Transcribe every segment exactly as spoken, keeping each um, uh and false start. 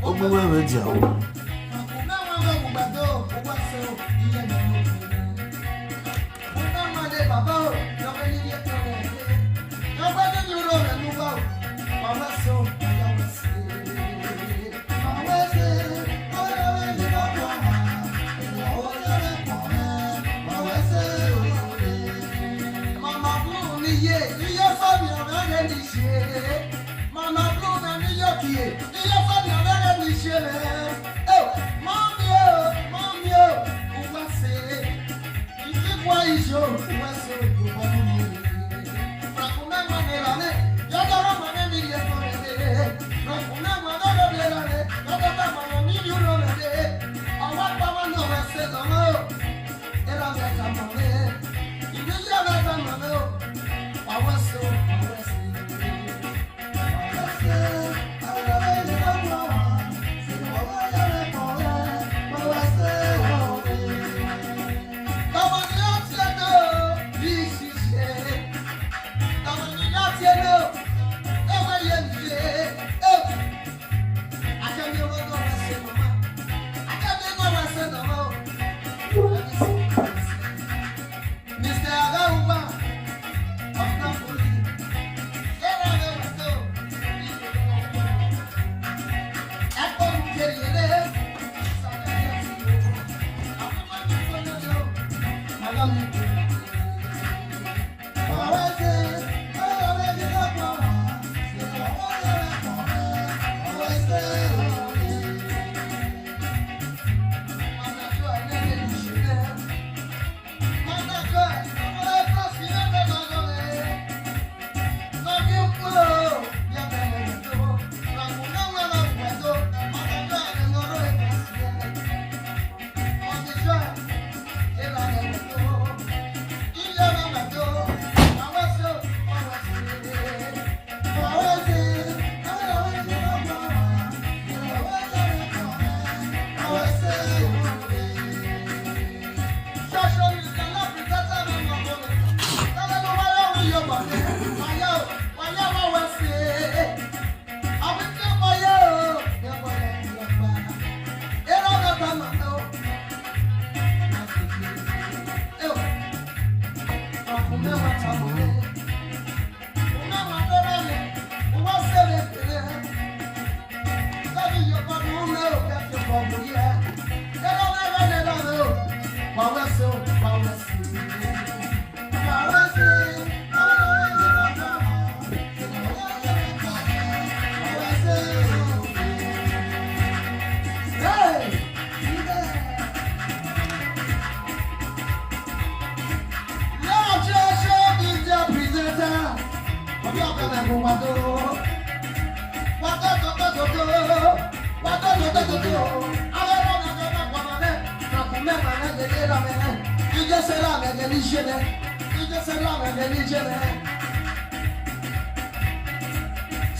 Ogbuwe Radio.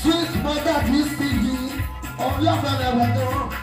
Sweet mother, this T V, on your brother, well,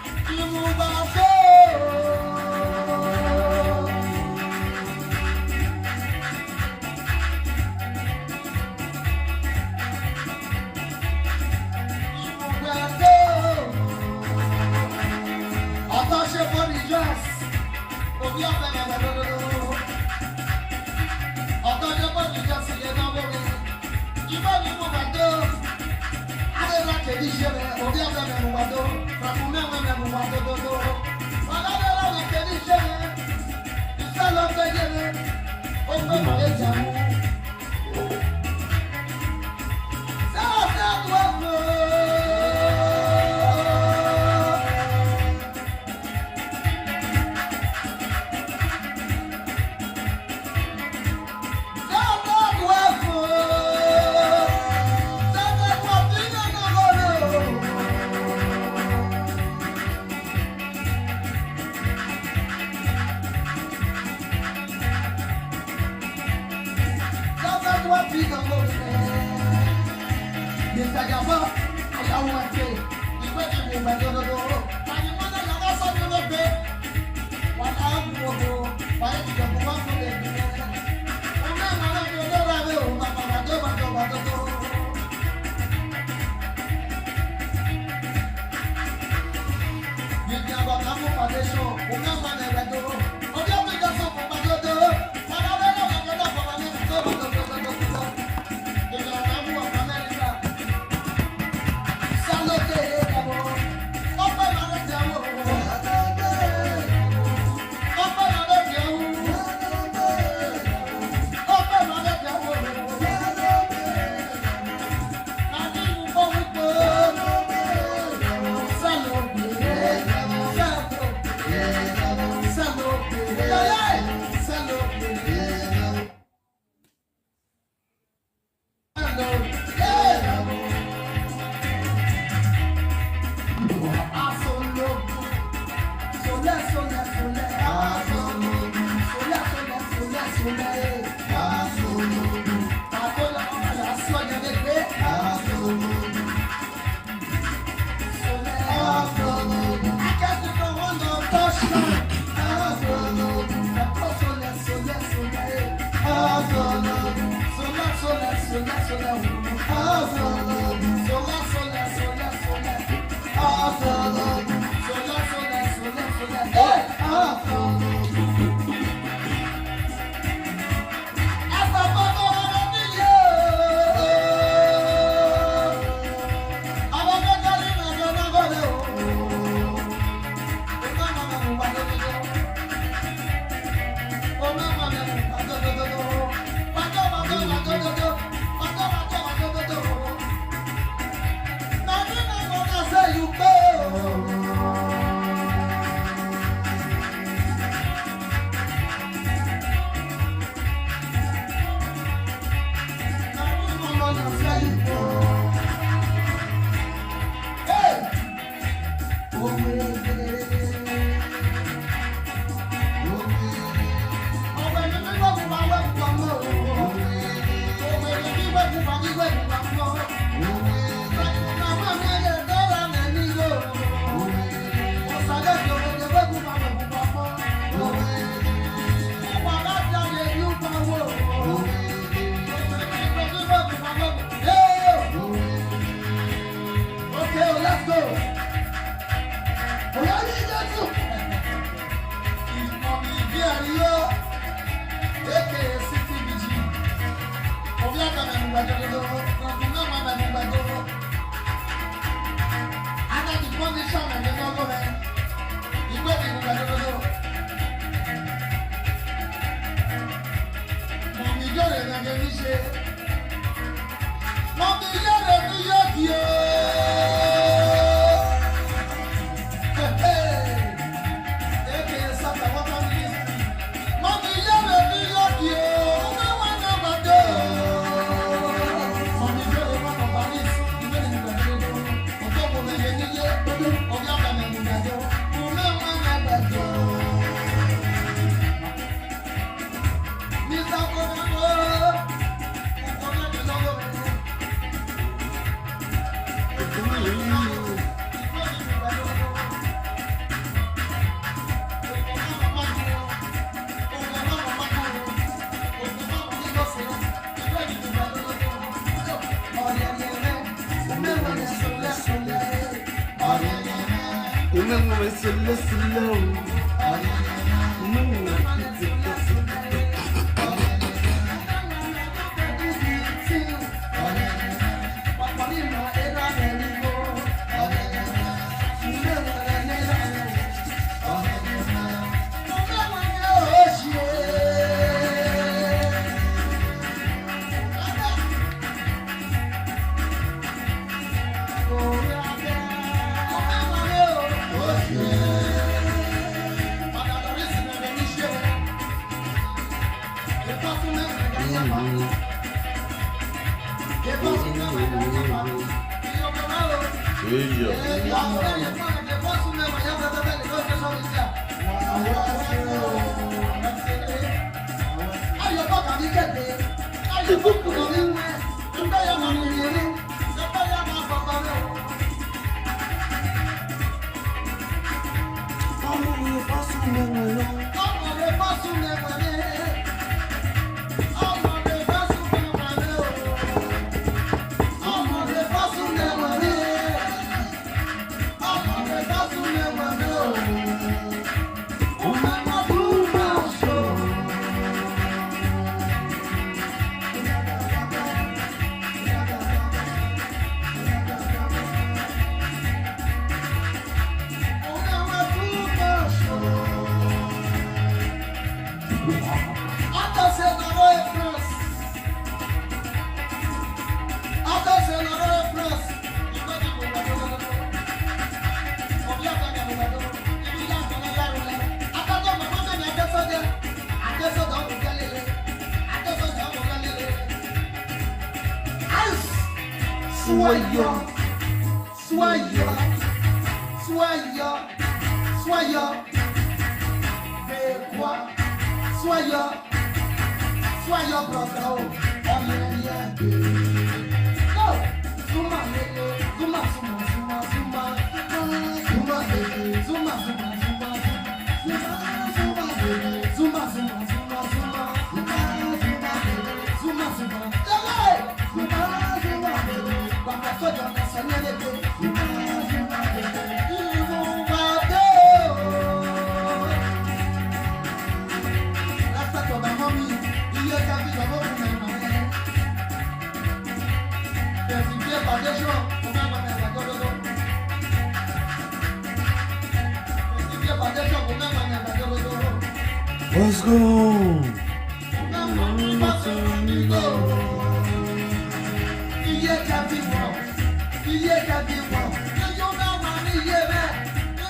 Okay, let's go. Oya, you get to. Mommy, here you are. A K A City B G. Obi aka na ngbajojo, na ngbajojo. Ana di position na ngbajojo. Igwe di ngbajojo. Mommy, you're a Mommy, you're a New York, yo. Hey, hey. A K A Santa Water Ministry. Mommy, you're a New York, yo. No one ever do. Mommy, you're a one of Paris. You know the Ojo mo le ye ni ye, ojo, ojo aka na mo ga jo. Mo na ma na ga jo. Mister Kokomo, Kokomo ti lọ lọ. Remember, slow, slow. Eya. Soyons, soyons, soyons, soyons. Soyons, soyons, brother, oh, oh yeah, yeah. Go! Zuma, lele, Zuma, Zuma, Zuma, Zuma. Zuma, lele, Zuma, Zuma, Zuma, Zuma. Zuma, Zuma, lele, Zuma, Zuma, Zuma, Zuma. Zuma, Zuma, lele, Zuma, Zuma. Lele! What's going on? Iye ka bi wọn, iye ka bi wọn, iye o ma ma ni iye rẹ,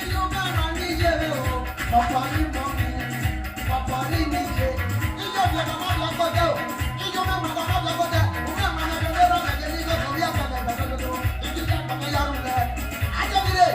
iye o ma ma ni iye rẹ o. Papa ni mo ni, papa ni mi je. Iye o ma ma ni ọkọ jẹ o, iye o ma ma ni ọkọ jẹ o. O ma ma ni ọkọ jẹ o, o ma ma ni ọkọ jẹ o. Iye o ma ma ni ọkọ jẹ o, o ma ma ni ọkọ jẹ o. Ajabire.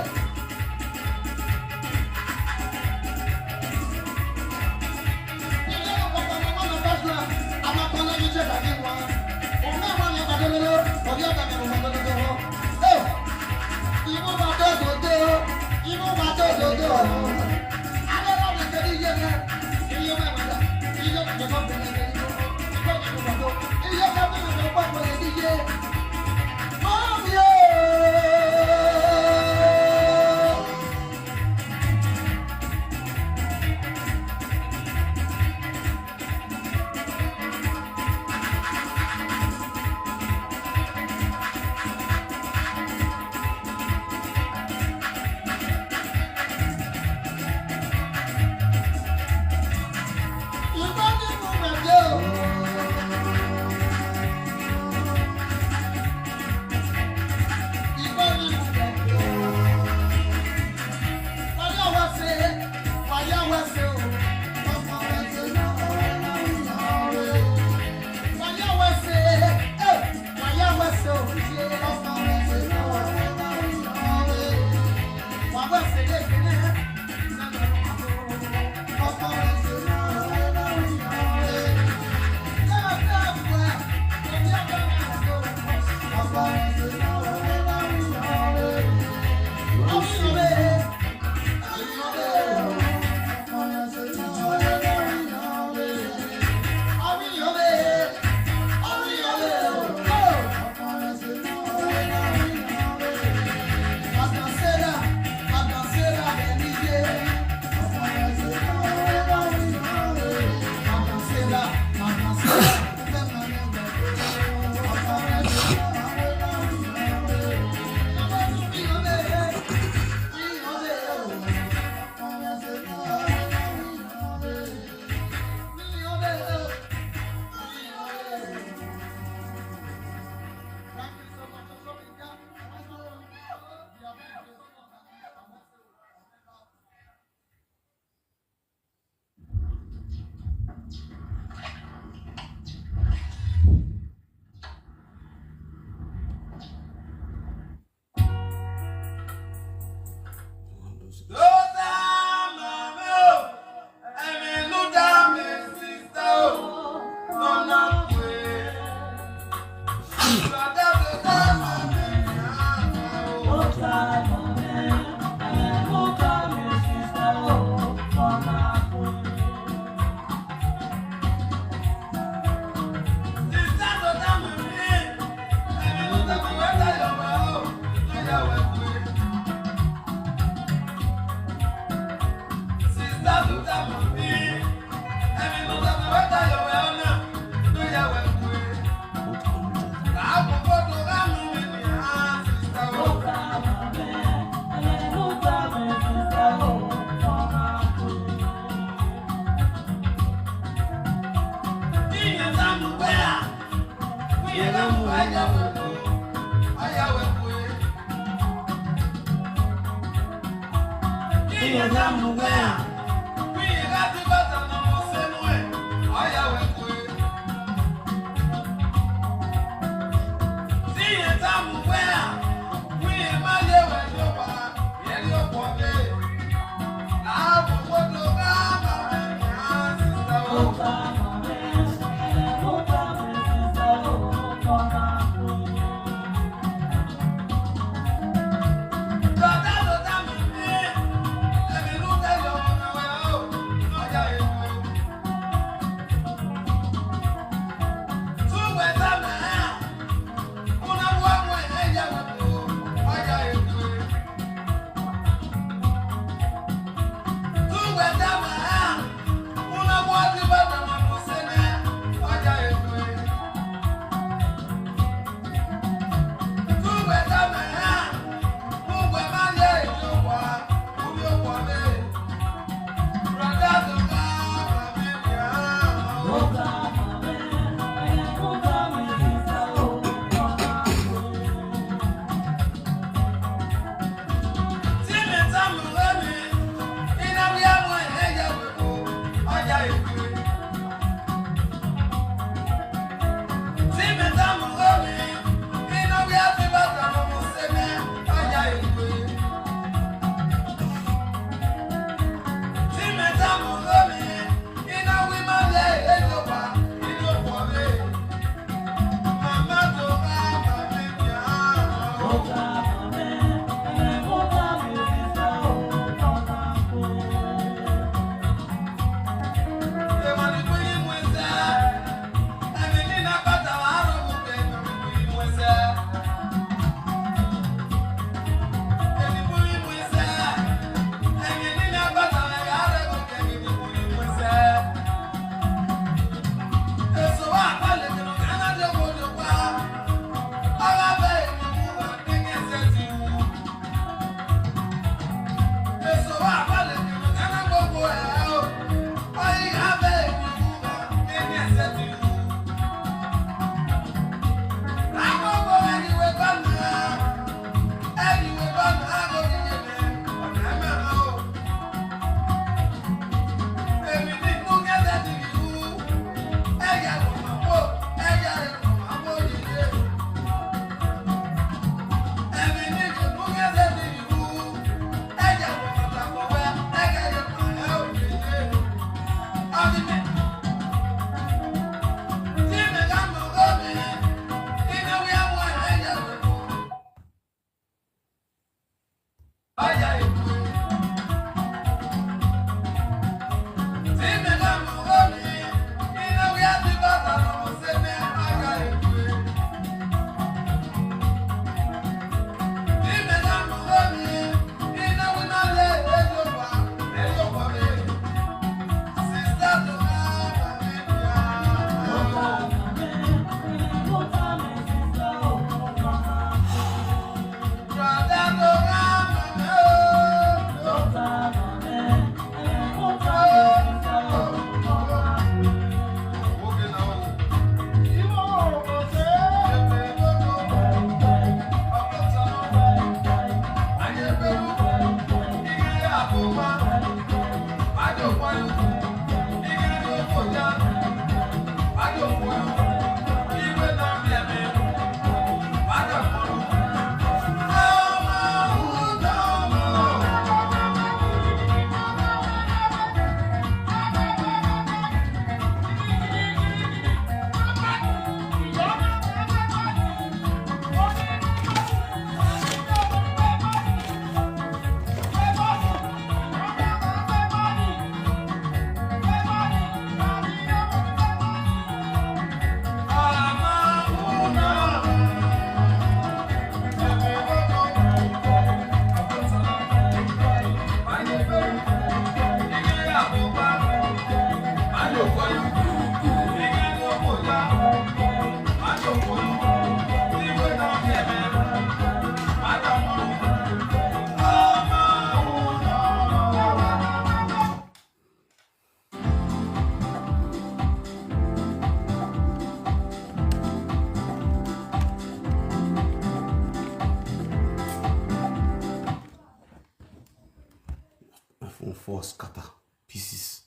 Come fall scatter pieces.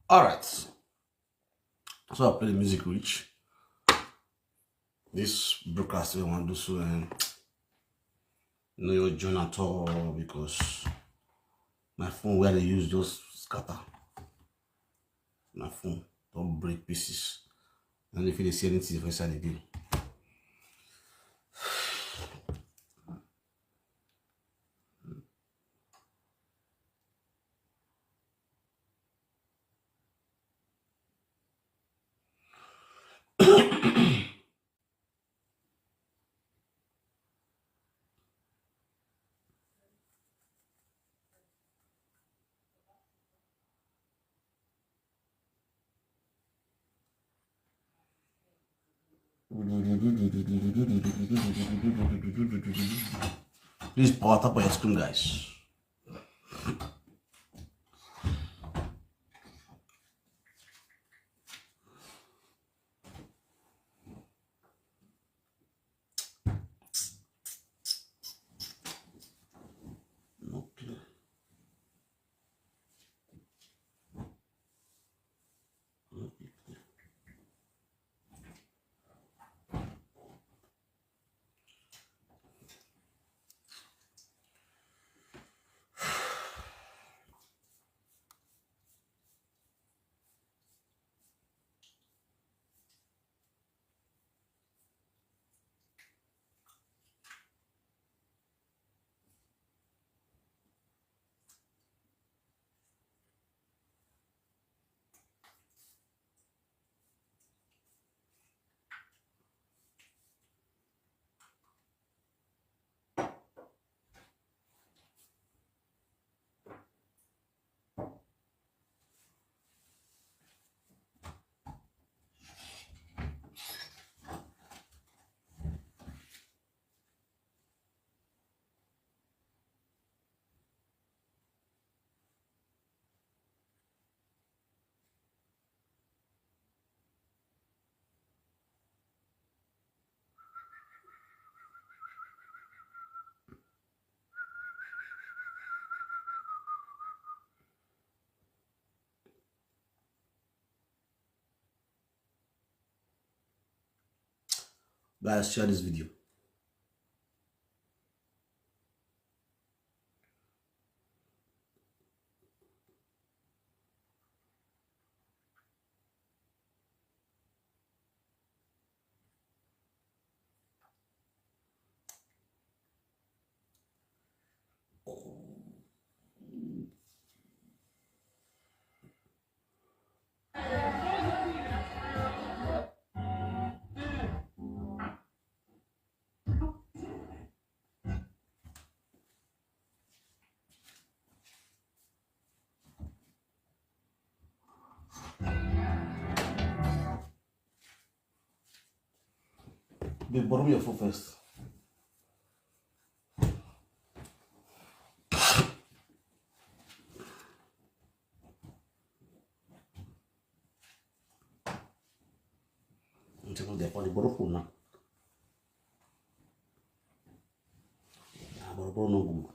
All right. So I play the music reach. This broadcast we want to do so and no your join at all because my phone where they use just scatter. My phone don't break pieces. And if you see anything for inside again. Please power tap on your screen, guys. Guys, share this video. Babe, borrow me your phone first. Take off the phone, borrow phone now. Ah, borrow, borrow no good.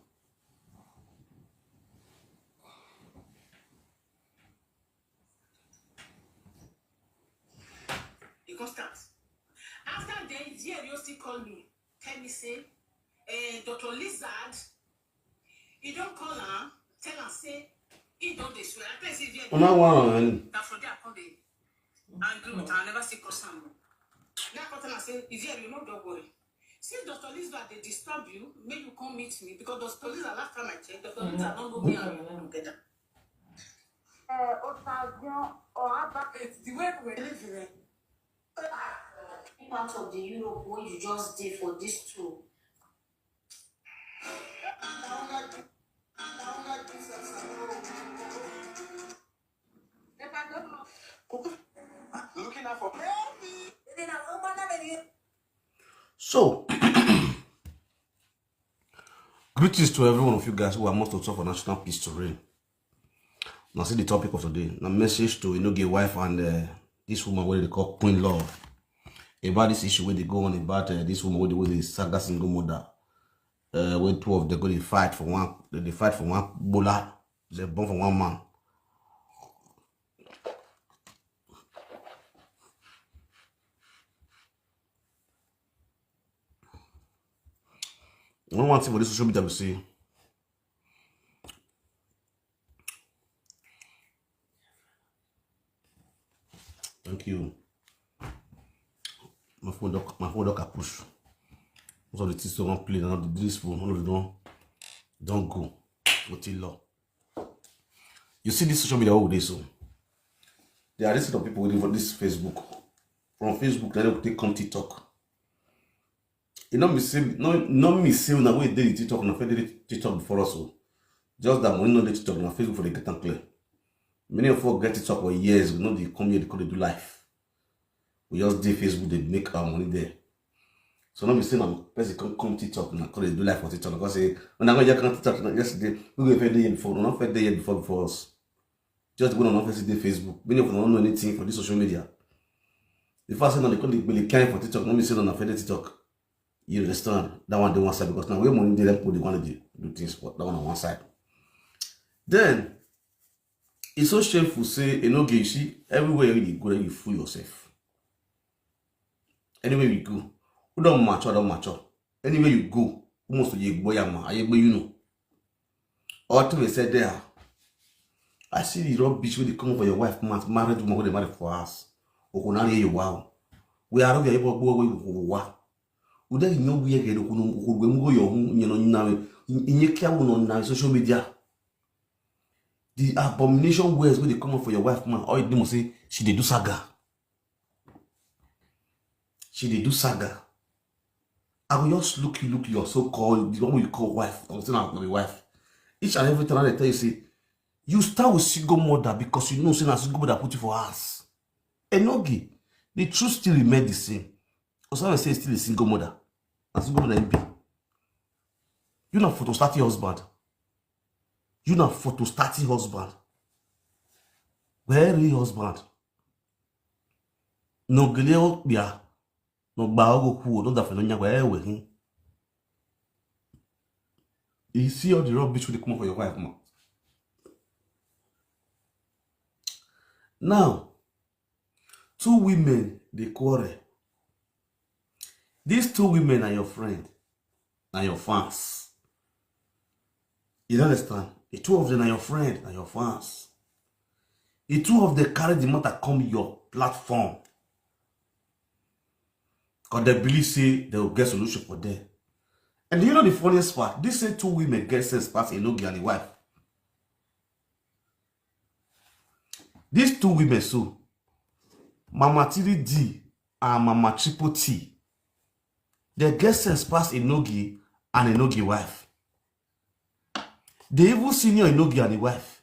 You come start. After then, Jerry still call me, tell me say, eh, Doctor Lizard, he don call am, tell am say he don dey swear. I tell you say Jerry. Una wan run. Na for there I come dey angry with am, I never see cross am. Now I come tell am say, Jerry, no don worry. Since Doctor Lizard dey disturb you, make you come meet me because Doctor Lizard, last time I check, Doctor Lizard don go me and you together. Eh, Otavion or Abba, it's the way we live in. Part of the Europe wey you just dey for this two. Looking out for. So, greetings to every one of you guys who are most to talk for national peace to reign. Now, see the topic of today. Now, message to Enoge wife and, uh, this woman wey they call Queen Love. About this issue wey dey go on about, uh, this woman wey dey, wey dey saga single mother. Uh, wey two of them go dey fight for one, they dey fight for one bola. They born for one man. One, one thing for this social media we see. Thank you. My phone don, my phone don kaput. Most of the things wey I wan play now, this phone, all of them don, don go. Wetin law? You see this social media wey we dey so. There are this set of people wey dey for this Facebook. From Facebook, then they take come TikTok. E no mean say, no, no mean say una wey dey the TikTok, una fit dey TikTok before us o. Just that money no dey TikTok, na Facebook for dey get am clear. Many of us get TikTok for years, we no dey come here, dey come dey do life. We just dey Facebook, dey make our money there. So no be say na person come, come TikTok, na come dey do life for TikTok. Because say, when I go here, come TikTok, na yesterday, we go fit dey here before, we no fit dey here before, before us. Just go on office dey Facebook. Many of them don't know anything for this social media. The fact say now they call it Billy Kane for TikTok, no mean say no fit dey TikTok. You understand? That one dey one side because now where money dey, dem people dey want to do things for that one on one side. Then, it's so shameful say, Enoge, you see, everywhere you dey go, you fool yourself. Anywhere you go, who don mature, don mature. Anywhere you go, who must to ye boy ama, aye boy, you know. All thing we said there, I see the rubbish wey dey come for your wife, ma-, married woman wey dey marry for house. Okunari, you, wow. We are here, but we, we, we, we, we don't know where get okunu, okunu, we go your home, you know, now, in, in your care, we know now, social media. The abomination words wey dey come up for your wife, man, all you dey say, she dey do saga. She dey do saga. I go just look you, look your so-called, the one you call wife, I go say na, na be wife. Each and every time I dey tell you, say, you start with single mother because you know say na single mother put you for house. Enoge, the truth still remain the same. Osama say still a single mother. Na single mother im be. You na photo starting husband. You na photo starting husband. Where real husband? No gele o ya. No gba ogo ku o, no da fe no nya gba e we hin. You see all the rubbish wey dey come out for your wife mouth. Now, two women dey quarrel. These two women are your friend, are your fans. You understand? The two of them are your friend, are your fans. The two of them carry the matter come your platform. Because they believe say they will get solution for them. And you know the funniest part? These say two women get sense pass Enogi and the wife. These two women, so Mama Tiri D and Mama Triple T, they get sense pass Enogi and Enogi wife. They even senior Enogi and the wife.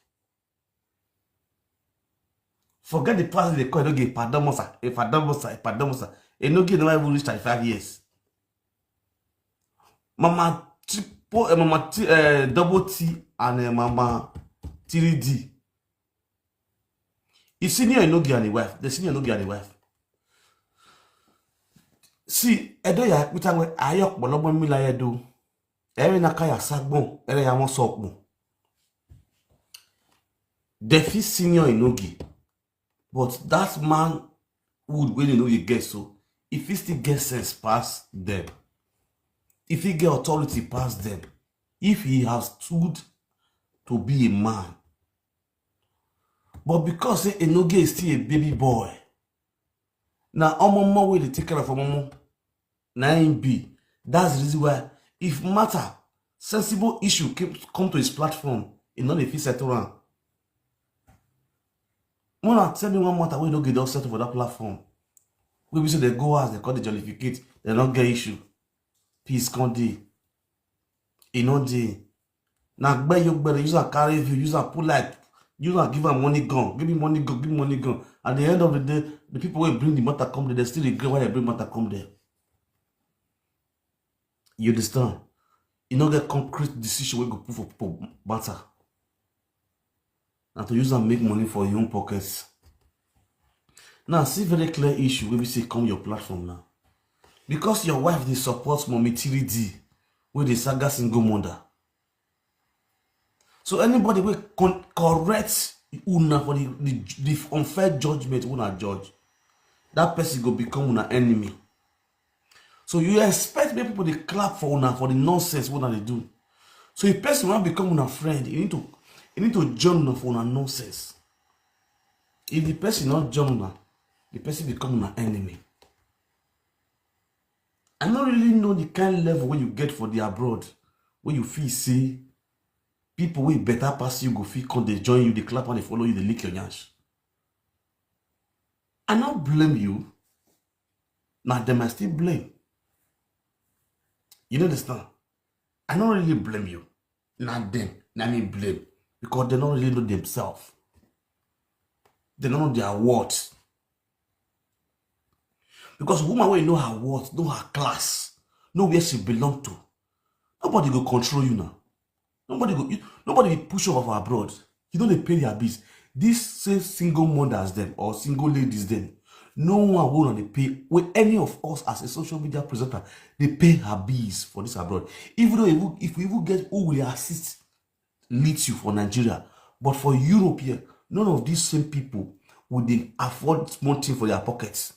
Forget the person they call Enogi Ipadomosa, Ipadomosa, Ipadomosa. Enogi never even reach thirty-five years. Mama Triple, uh, Mama T, uh, Double T and uh, Mama Tiri D. You senior Enogi and the wife. The senior Enogi and the wife. See, Edo ya pita we ayok bolobo mila Edo. Ere na kaya sagbon, ere ya mo sokmo. They fit senior Enogi, but that man would when Enogi get so, if he still get sense pass them, if he get authority pass them, if he has stood to be a man. But because say Enogi is still a baby boy, now Omomo will take care of Omomo. Na him be. That's the reason why if matter, sensible issue came, come to his platform, he not dey fit settle am. Una tell me one matter wey no get don settle for that platform. We be say they go as they call the jollificate, they not get issue. Peace come dey. E no dey. Na gbe yo gbe, use am carry view, use am put like, use am give am money gun, give me money gun, give me money gun. At the end of the day, the people wey bring the matter come there, they still regret why they bring matter come there. You understand? You no get concrete decision wey go put for people matter. Na to use am make money for your own pockets. Now, see very clear issue wey be say come your platform now. Because your wife dey support Mommy Tiri D, wey dey saga single mother. So anybody wey con-, correct una for the, the, the unfair judgment una judge, that person go become una enemy. So you expect make people dey clap for una for the nonsense wey una dey do. So if person wan become una friend, you need to, you need to join una for una nonsense. If the person not join una, the person become una enemy. I no really know the kind level wey you get for the abroad, wey you feel say people wey better pass you go fit come dey join you, dey clap and dey follow you, dey lick your nyash. I no blame you. Na them I still blame. You no understand? I no really blame you. Na them, na me blame. Because they no really know themselves. They no know their worth. Because woman wey know her worth, know her class, know where she belong to, nobody go control you now. Nobody go, you, nobody will push you off abroad. You no dey pay their bills. These same single mothers dem or single ladies dem, no one wey una dey pay, wey any of us as a social media presenter dey pay her bills for this abroad. Even though if we, if we even get who will assist, meet you for Nigeria, but for Europe here, none of these same people would dey afford small thing for their pockets.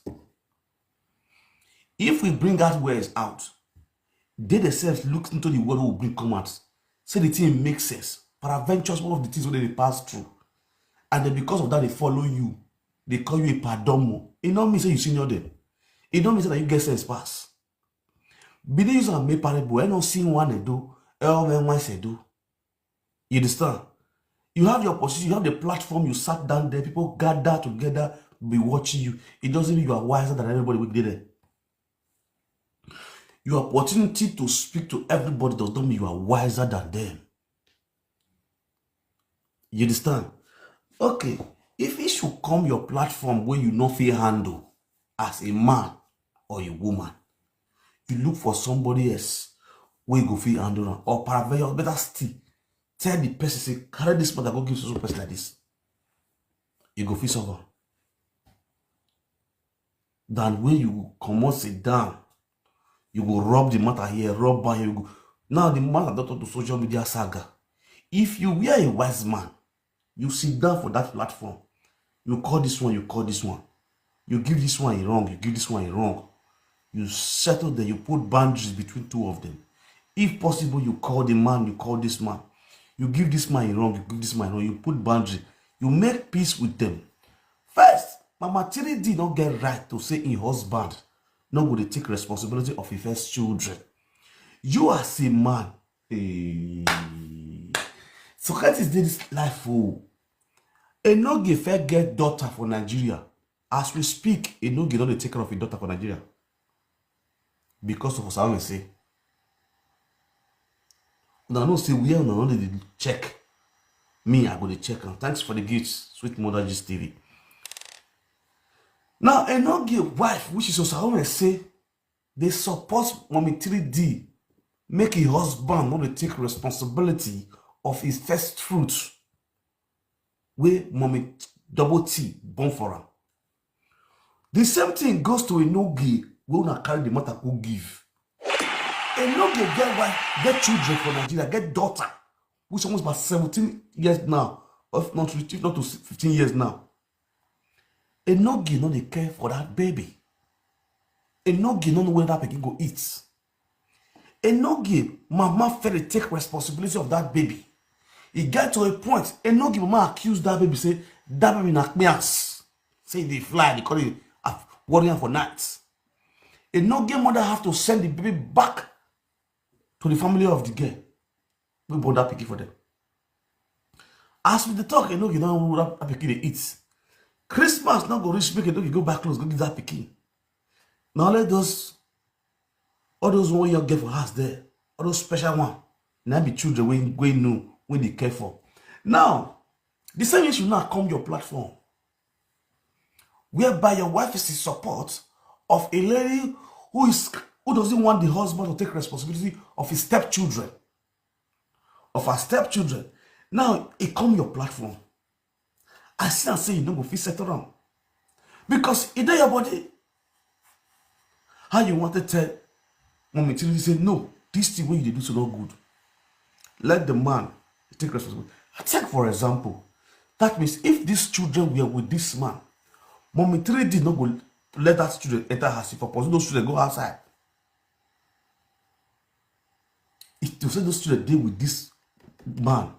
If we bring out words out, they themselves look into the word we bring come out, say the thing makes sense. Peradventure, one of the things wey they pass through, and then because of that, they follow you. They call you a padomo. E no mean say you senior them. E no mean say that you get sense pass. Be the user make parable. I no see one Edo. I no see one Edo. You understand? You have your position, you have the platform, you sat down there, people gather together, be watching you. It doesn't mean you are wiser than everybody wey dey there. Your opportunity to speak to everybody does not mean you are wiser than them. You understand? Okay, if issue come your platform wey you no fit handle as a man or a woman, you look for somebody else wey go fit handle am. Or peradventure, better still, tell the person say, "Carry this matter, go give so so person like this." You go fit solve am. Than when you comot sit down, you go rub the matter here, rub back here. You go, now the matter don turn to social media saga. If you were a wise man, you sit down for that platform. You call this one, you call this one. You give this one a wrong, you give this one a wrong. You settle them, you put boundaries between two of them. If possible, you call the man, you call this man. You give this man a wrong, you give this man a wrong, you put boundary, you make peace with them. First, Mama three D no get right to say im husband no go dey take responsibility of im first children. You as a man, eh, Socrates dey this life o. Enogie first get daughter for Nigeria. As we speak, Enogie don dey take care of im daughter for Nigeria because of Osawe say. Una know say where una no dey check, me I go dey check am. Thanks for the gift, Sweet Mother Gist T V. Now, Enogie wife, which is Osawe say, dey support Mommy three D, make im husband no dey take responsibility of his first fruit wey Mommy Double T born for am. The same thing goes to Enogie wey una carry the matter go give. Enogie get wife, get children for Nigeria, get daughter, which almost about seventeen years now, if not, if not to fifteen years now. Enogie no dey care for that baby. Enogie no know where that pikin go eat. Enogie mama fit dey take responsibility of that baby. E get to a point, Enogie mama accuse that baby say that baby na kpias. Say e dey fly, dey call it, ah, worry am for night. Enogie mother have to send the baby back to the family of the girl wey born that pikin for them. As we dey talk, Enogie don wrap that pikin dey eat. Christmas no go reach make Enogie go buy clothes go give that pikin. Na only those, all those one young girl for house there, all those special one, na be children wey, wey know, wey dey care for. Now, the same issue now come your platform, whereby your wife is in support of a lady who is, who doesn't want the husband to take responsibility of his stepchildren, of her stepchildren. Now, e come your platform. I see and say you no go fit settle am because e dey your body. How you want to tell Mommy three D say, "No, this thing wey you dey do so no good"? Let the man take responsibility. Take for example, that means if these children were with this man, Mommy three D no go let that children enter house. If I pursue those children go outside, if to say those children dey with this man,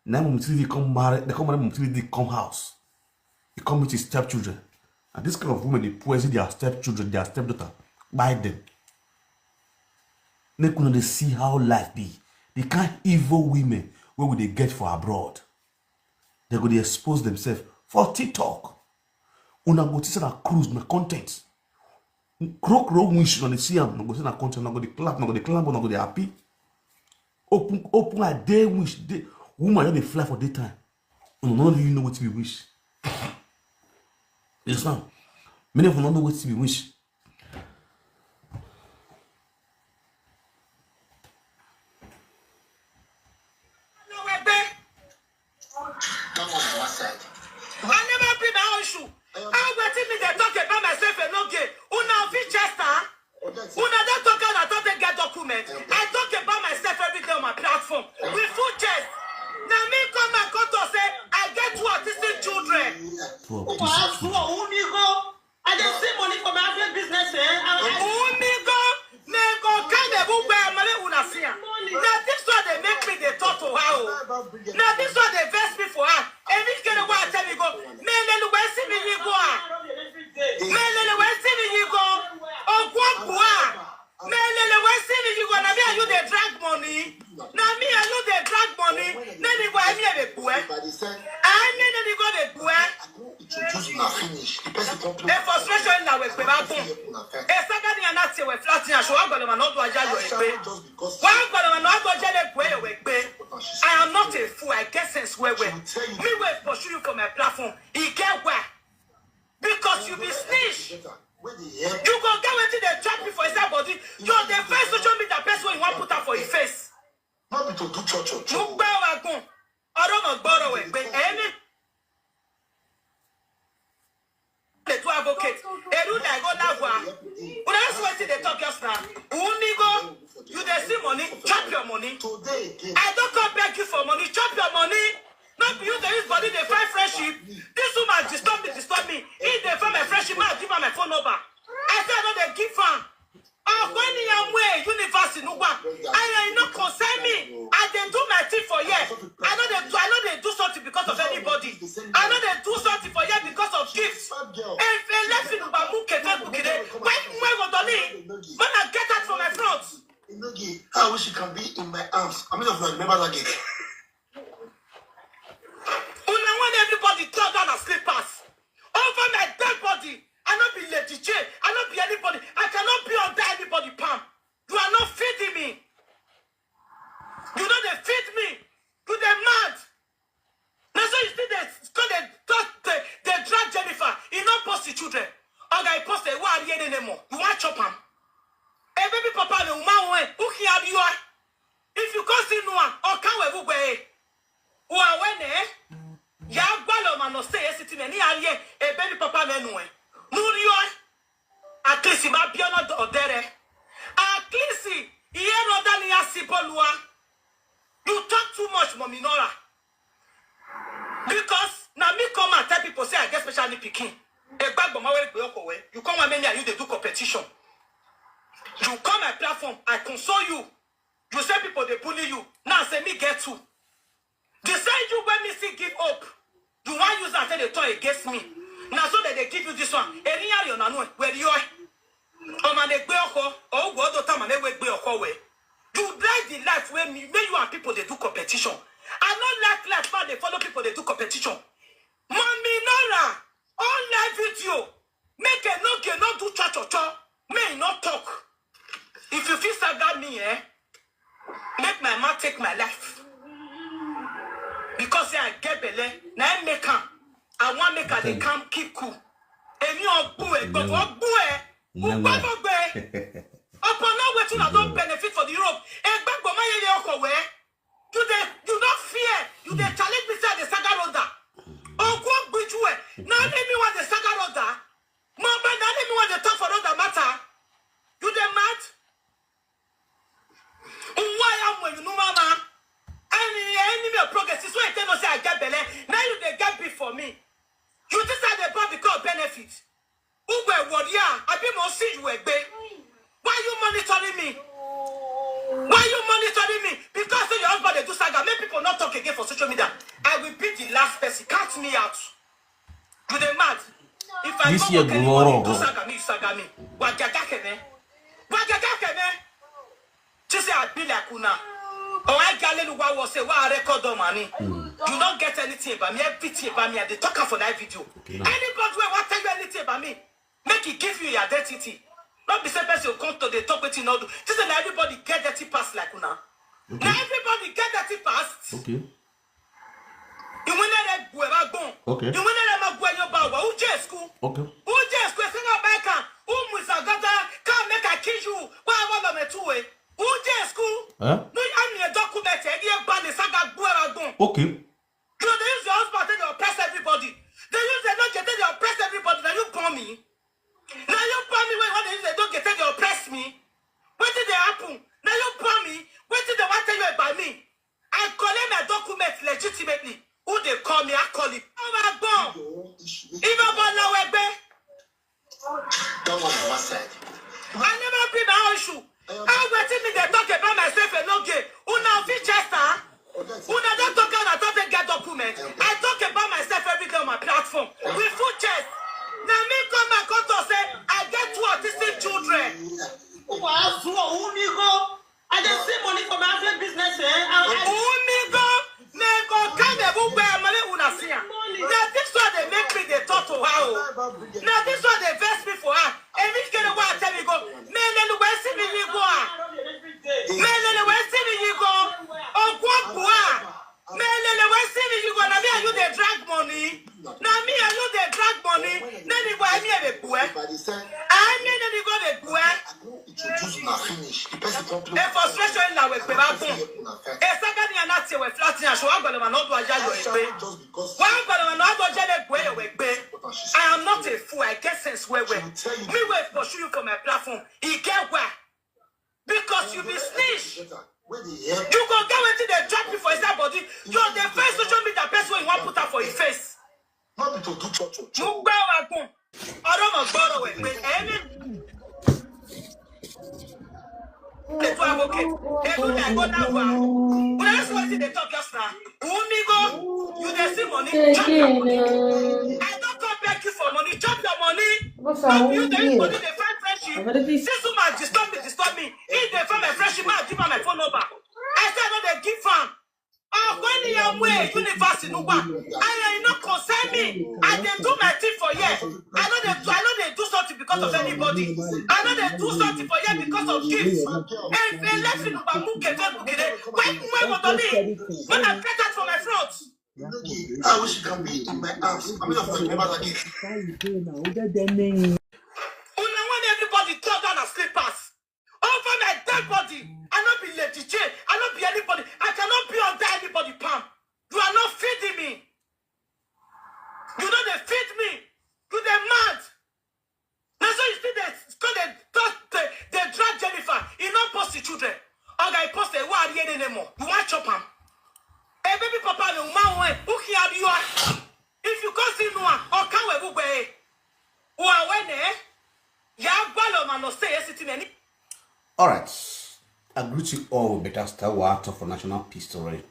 na Mommy three D come marry, they come marry Mommy three D come house. He come meet his stepchildren. And this kind of women dey poison their stepchildren, their stepdaughter, buy them. Make una dey see how life be. The kind evil women wey we dey get for abroad, they go dey expose themselves for TikTok. Una go think say na cruise, na content. Krokro wish, una dey see am, una go say na content, una go dey clap, una go dey clap, una go dey happy. Open, open eye, dey wish, dey, woman just dey fly for daytime. Una no really know wetin be wish. You understand? Many of una no know wetin be wish. That one na one side. I never be my own shoe. How wetin me dey talk about myself Enogie? Una fit chest am? Una don talk how una don take get document. I talk about myself every day on my platform with full chest. Na me come and come talk say I get two autistic children. Two autistic children. I dey see money for my average business, eh? Umi go, me go kind of who where money una see am. Na this one dey make me dey talk to her o. Na this one dey vex me for her. Emi kere wa tell me go. Me lele we see me yi go ah. Me lele we see me yi go. Ogwo gbu ah. Me lele we see me yi go. Na me and you dey drag money. Na me and you dey drag money. Na me go emi e dey gbu eh. Ai me na me go dey gbu eh. Introduce una finish. The person come play. E frustration na we gbe ba gun. E saga ni ana ti we flat ni aso agbalo ma no do aja yo egbe. Wa agbalo ma no do aja le gbe yo egbe. I am not a fool. I get sense well well. Me wey pursue you for my platform. E get why. Because you be snitch. You go get wetin dey chop you for inside body. You dey find social media person wey you wan put am for your face. No be to do cho cho cho. Mo gbẹ́ wa gùn. Ọ̀rọ̀ mọ̀ gbọ́rọ̀ wẹ̀ pé ẹni dey do advocate. Eru na go na wa. Una see wetin dey talk just now. Umi go. You dey see money, chop your money. Today again. I don come beg you for money, chop your money. No be you dey use body dey find friendship. This woman disturb me, disturb me. He dey find my friendship, ma give her my phone number. I say I no dey give am. Thing for here. I know they do. I know they do something because of anybody. I know they do something for here because of gifts. If a lesson bamuke Facebook today, why why go doni? Man, I get out from my front. Inogi, I wish you can be in my arms. I'm not gonna remember that game. Una want everybody throw down her slippers over my dead body. I not be Lady J. I not be anybody. I cannot be under anybody palm. You are not feeding me. You know they feed me. You they mad. That's why you see they call they talk they, they drag Jennifer. He not post the children. Oga, he post a war here anymore. You want chop him? A baby papa me woman when who can have you are? If you can't see no one, or can we go away? Who are when eh? Ya gwalo man no say yes it me ni ariye a baby papa me no eh. No you are. At least he might be another odere. At least he here no than he has bolua. You talk too much, Mommy Nora. Because now me come and tell people say I get special need pikin. Egbagbo ma wey gbe oko we. You come and make me and you dey do competition. You come my platform, I console you. You say people dey bully you. Now say me get two. They say you when me see give up. You want use that they turn against me. Now so that they give you this one. Eri yari ona nu where you are. Oma dey gbe oko, or go do time and we gbe oko we. You like the life where me, where you and people they do competition. I not like life man they follow people they do competition. Mommy Nora, on live video, make a no get no do cha cha cha, may not talk. If you feel saga me, eh, make my man take my life. Because say I get belle, na I make am. I want make her they come keep cool. Èmi ọgbú ẹ, gbọ̀gbọ̀ ọgbú ẹ, mo gbọ́ gbogbo ẹ. Upon not waiting, I don't benefit for the Europe. Ẹ gbàgbọ́ máa yẹ yẹ ọkọ̀ wẹ̀. You dey, you no fear. You dey challenge me say I dey saga roda. Ogun gbiju ẹ. Na only me want the saga roda. Mo bẹ na only me want the talk for roda matter. You dey mad? Why am when you know mama? Any enemy of progress is why you tell me say I get belle. Now you dey get beef for me. You think I dey born because of benefit? Who were warrior? I be more see you egbe. Why you monitoring me? Why you monitoring me? Because say your husband dey do saga, make people not talk again for social media. I will be the last person. Count me out. You dey mad? If I This come year up anymore, you go do saga me, you saga me. Wagaga kene. Wagaga kene. She say I be like una. Oh, I got little what was say what I record on money. You don't get anything about me. Everything about me. I dey talk am for that video. Anybody wey want tell you anything about me, make it give you your identity. Not be say person come to the talk wetin no do. This is everybody get dirty pass like una. Now everybody get dirty pass. Okay. You will let that go ever go. Okay. You will let that go your power. Who just school? Okay. Who just go say no back? Who musa gata? Come make I kill you. Why I want me two way? Who just school? Huh? No, I'm your document. And you ban the saga go ever go. Okay. You dey use your husband take dey oppress everybody. They use the no get take dey oppress everybody. Now you pour me. Now you pour me when what they use they don't get take dey oppress me. What did they happen? Now you pour me. What did they want tell you about me? I collect my document legitimately. Who they call me? I call him. Oh my God. Even about now, Egbe. That one on one side. I never be my own issue. How wetin me dey talk about myself and no gay? Una fit chest her. Una don talk and I don take get document. I talk about myself every day on my platform. We full chest. Now me come and come to say I get two autistic children. Wàá zu òun ní kó. I dey see money for my husband business. Eh? I, I, Umi go, me go come ebu gbe male una see am. Na this one dey make me dey talk to her o. Na this one dey vex me for her. Emi kere wa tell me go. Me lele we see me yi go ah. Me lele we see me yi go. Ogwo bua. Me lele we see me yi go. Na me and you dey drag money. Na me and you dey drag money. Na me go emi ebe bue. By the side, Emi na me go be bue. I go introduce una finish. The person come play. E frustration la we pe ba gun. E saga ni ana tie we flat ni aso agbalo ma no do aja yo egbe. Just because Wa agbalo ma no do je le gbe yo egbe. But she I am not a fool. I get sense well well. She will tell you. Me we pursue you for my platform. E get why. Because you be snitch. Where they help. You go get wetin dey drop you for inside body. You dey first social media person wey you wan put am for your face. Not be to do church or Mo gbẹ́ wa gùn. Ọ̀rọ̀ mọ̀ gbọ́rọ̀ wẹ̀ pé ẹni. Ètò àwòkè. Ètò ìdàgbò náà wà. Wọ́n yẹ sọ ti dé tọ́ Just now, Umigo, you dey see money, chop your money. I don't come beg you for money, chop your money. But I won't you dey use money dey find friendship. This woman disturb me, disturb me. If they find my friendship, I give her my phone number. I said I no dey give am. Ọ̀gbẹ́ni Yamwe University Nugba. I e no concern me. I dey do my thing for here. I no dey do, I no dey do something because of anybody. I no dey do something for here because of gifts. If a lesson Nugba move ke Facebook dey, why why go to me? When I get out for my front. I wish you can be in my arms. I'm not for members again. Una want everybody throw down her slippers over my dead body. I no be Lady J. I no be anybody. I cannot be under anybody palm. You are not feeding me. You no dey feed me. You dey mad. Na so you still dey still dey talk dey dey drag Jennifer. E no post the children. Oga, e post the one here anymore. You wan chop am? A baby papa na woman wey who can you are. If you come see no one, or come we bugbe. Wa we ne? Ya gwalo ma no say yes it in any. All right. I greet you all with better style. We are talk for National Peace Story.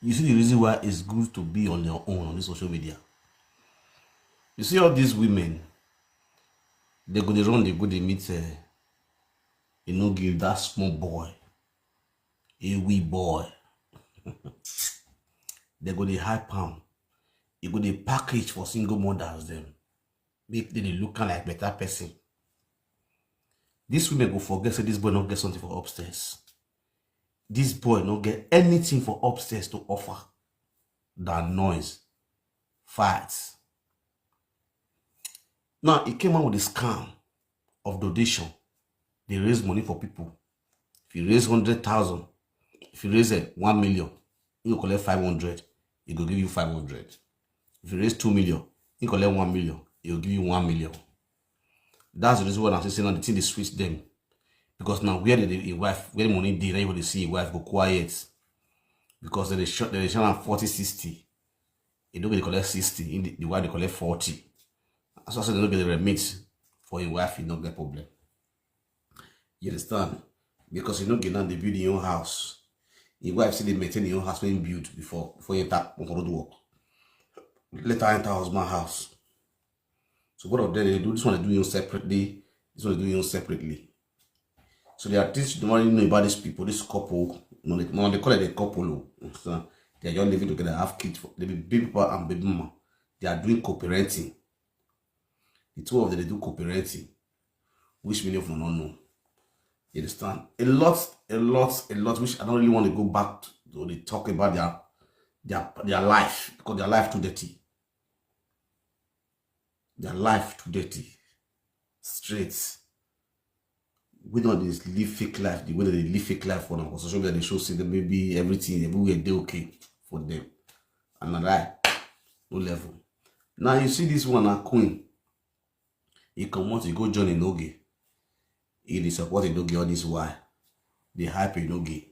You see the reason why it's good to be on your own on this social media. You see all these women, they go dey run, they go dey meet, uh, you know, give that small boy, a wee boy. They go dey hype am. E go dey package for single mothers dem. Make dem dey look am like better person. These women go forget say this boy no get something for upstairs. This boy no get anything for upstairs to offer than noise, fights. Now, he came out with a scam of donation. They raise money for people. If you raise hundred thousand, if you raise, eh, one million, you go collect five hundred, he go give you five hundred. If you raise two million, he collect one million, he go give you one million. That's the reason why I say now the thing dey sweet them. Because now where the, the wife, where the money dey, everybody see his wife go quiet. Because they dey short, they dey short am forty, sixty. He no go dey collect sixty, he dey, the wife dey collect forty. As I said, they no get the remit for his wife, he no get problem. You understand? Because he no get now dey build his own house. His wife still dey maintain his own house when he build before, before he enter on road work. Later enter husband house. So both of them dey do this one, dey do him separately. This one dey do him separately. So they are teach the money know about these people, this couple. No, they, no, they call it a couple. Oh. So they are just living together, have kids, for, they be baby papa and baby mama. They are doing co-parenting. The two of them, they do co-parenting, which many of them don't know. You understand? A lot, a lot, a lot, which I don't really want to go back to, to the talk about their, their, their life, because their life too dirty. Their life too dirty. Straight. We don't dey live fake life the way that they live fake life for now. For social media, they show say that maybe everything, everywhere they okay for them. And I lie, no level. Now you see this one, a queen. He come out, he go join Enoge. He dey support Enoge all this while. They hype Enoge.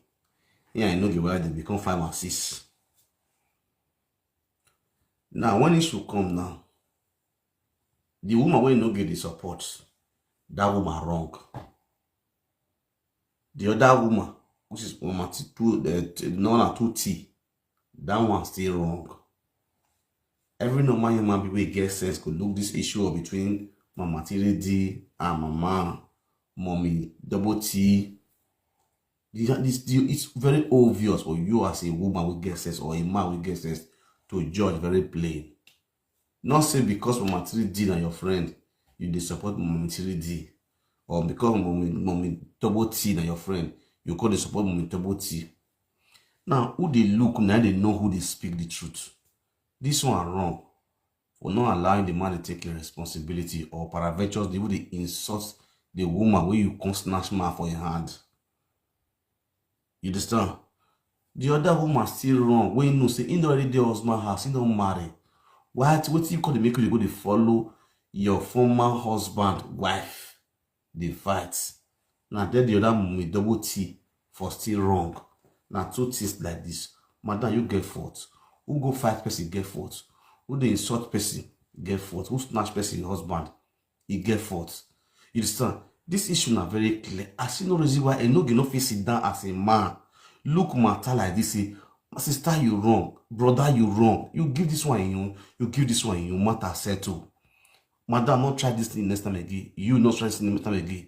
Yeah, Enoge, why they become five and six. Now, when issue come now, the woman wey Enoge dey support, that woman wrong. The other woman, which is Mama T two, uh, T- no, na two T, that one still wrong. Every normal human being wey get sense go look this issue of between Mama T D and Mama Mommy Double T. The, this, the, it's very obvious for you as a woman wey get sense or a man wey get sense to judge very plain. Not say because Mama three D na your friend, you dey support Mama three D, or because Mama, Mama Double T na your friend, you go dey support Mama Double T. Now, who dey look na dey know who dey speak the truth. This one wrong for not allowing the man to take his responsibility or paraventure dey even dey insult the woman wey you come snatch man for your hand. You understand? The other woman still wrong when you know say he don already dey husband house, he don marry. Why wetin you call dey make you dey go dey follow your former husband wife dey fight? Na there the other Mummy Double T for still wrong. Na two things like this. Madam, you get fault. Who go fight person get fault. Who dey insult person get fault. Who snatch person husband, he get fault. You understand? This issue na very clear. I see no reason why Enoge no fit sit down as a man, look matter like this, say, Sister, you wrong. Brother, you wrong. You give this one, you you give this one, you matter settle. Madam, not try this thing next time again. You not try this thing next time again.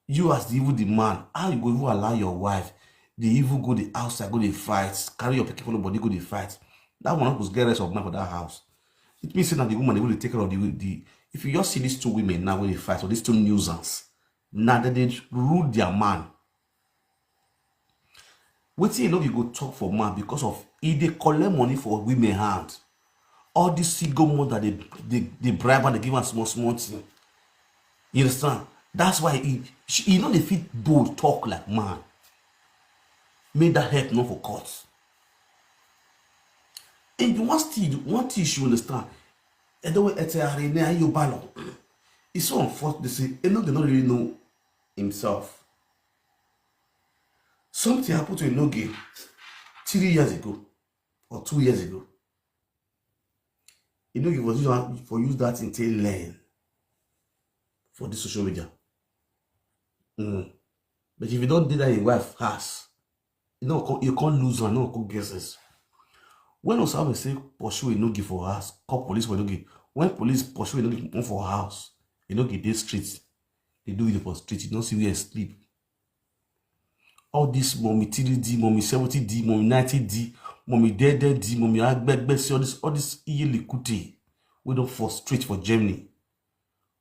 You as the evil the man, how you go even allow your wife? They even go the outside, go the fight, carry your pikin for nobody, go the fight. That one go get rest of mind for that house. It means say na the woman dey go dey take care of the the. If you just see these two women now wey dey fight, or these two nuisance, na dem dey rule their man. Wetin you no be go talk for man because of e dey collect money for women hand. All this single mother dey dey dey bribe and dey give am small small thing. You understand? That's why e she e no dey fit bold talk like man. Make that help no for court. And one still one thing you should understand. Edowe ete are ne ayo balo. It's so unfortunate to say Enoge no really know himself. Something happened to Enoge three years ago or two years ago. Enoge for use that, for use that thing take learn for this social media. Mm. But if you don't do that in wife house, you know you can't lose and no go get sense. When Osawe say pursue Enoge for house, call police for Enoge. When police pursue Enoge come for house, Enoge dey street. They do it for street. You don't see where he sleep. All this mommy three D, mommy seventy D, mommy ninety D, mommy dead dead D, mommy agbegbe, see all this all this iye likute wey don for street for Germany.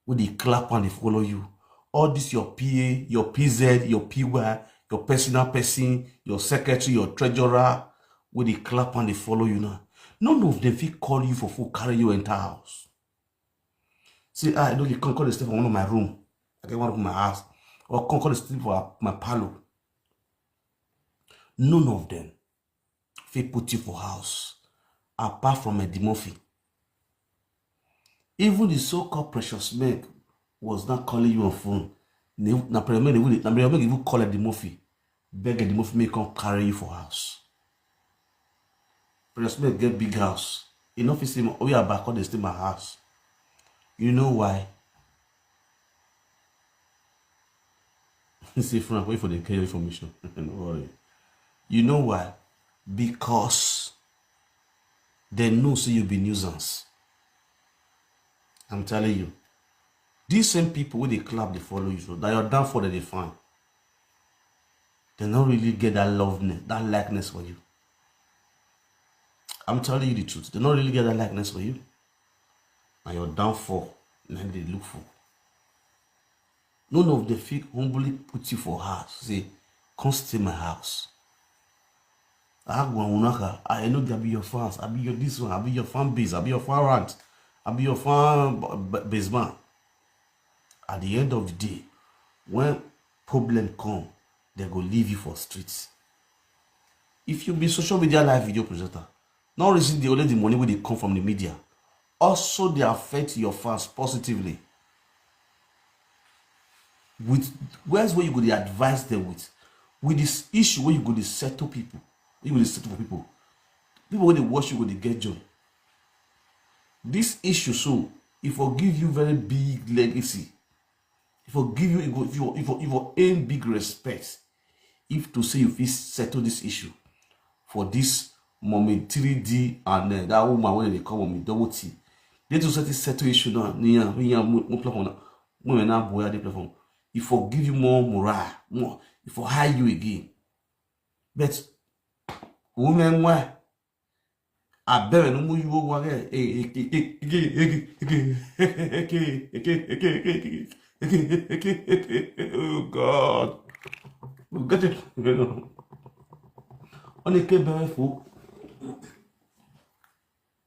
Wey dey clap and dey follow you. All this your P A, your P Z, your P Y, your personal person, your secretary, your treasurer, wey dey clap and dey follow you now. None of them fit call you for phone, carry you enter house. Say, ah, you know, you come call the stay for one of my room. I get one of my house. Or come call the stay for my parlor. None of them fit put you for house apart from Eddie Murphy. Even the so-called Precious Meg was not calling you on phone. Na Precious Meg even call Eddie Murphy, beg Eddie Murphy make come carry you for house. Precious Meg get big house. You know, if you see, oh yeah, back on they stay my house. You know why? Say Frank, wait for the care information. No worry. You know why? Because they know say you be nuisance. I'm telling you. These same people wey dey clap dey follow you, so that your downfall that they find. They don't really get that loveness, that likeness for you. I'm telling you the truth. They don't really get that likeness for you. And your downfall, na they look for. None of them fit humbly put you for house. Say, come stay my house. Agwa unaka, I know that be your fans, I be your this one, I be your fan base, I be your fan rant, I be your fan basement. At the end of the day, when problem come, they go leave you for streets. If you be social media live video presenter, not reason the only the money wey dey come from the media, also they affect your fans positively. With words where you go dey advise them with, with this issue where you go dey settle people, you go dey settle for people. People wey dey watch you go dey get joy. This issue so, e for give you very big legacy. E for give you, e go, e for, e for, e for earn big respect. If to say you fit settle this issue for this mommy three D and uh, that woman wey dey call mommy double T, they to settle settle issue now. Niya, niya, mo platform na, mo na boya the platform. E for give you more morale, more. E for high you again. But women why? Abere no mu yuo wa ge. Oh God. Get it. Only ke bere fu.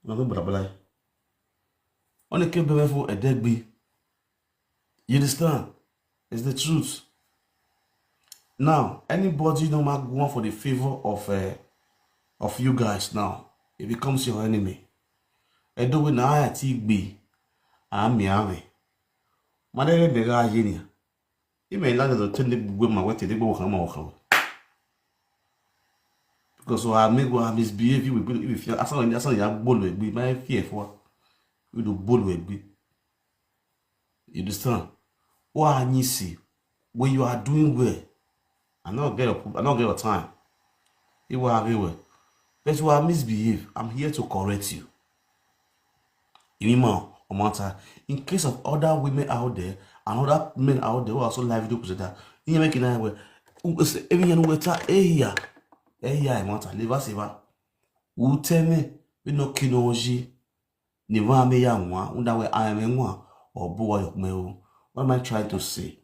No go bla bla. Only ke bere fu edegbi. You understand? It's the truth. Now, anybody no ma go for the favor of uh, of you guys now, it becomes your enemy. Edo we na aya ti gbe ami ame. Madere de ga ye ni. Ime la de tende gbe ma wete de gbe kan ma kan. Because I make I misbehave you with if you asan asan ya gbolo egbe my fear for we do gbolo egbe. You understand? Why I need see when you are doing well, I not get your I not get your time. It will have well. But if I misbehave, I'm here to correct you. Imima Omata, in case of other women out there and other men out there who are also live video presenter, you make it now where every year we ta eya eya Omata liver saver. Who tell me we no kinoji ni va me ya nwa unda we I am nwa or bo wa yok me o. What am I trying to say?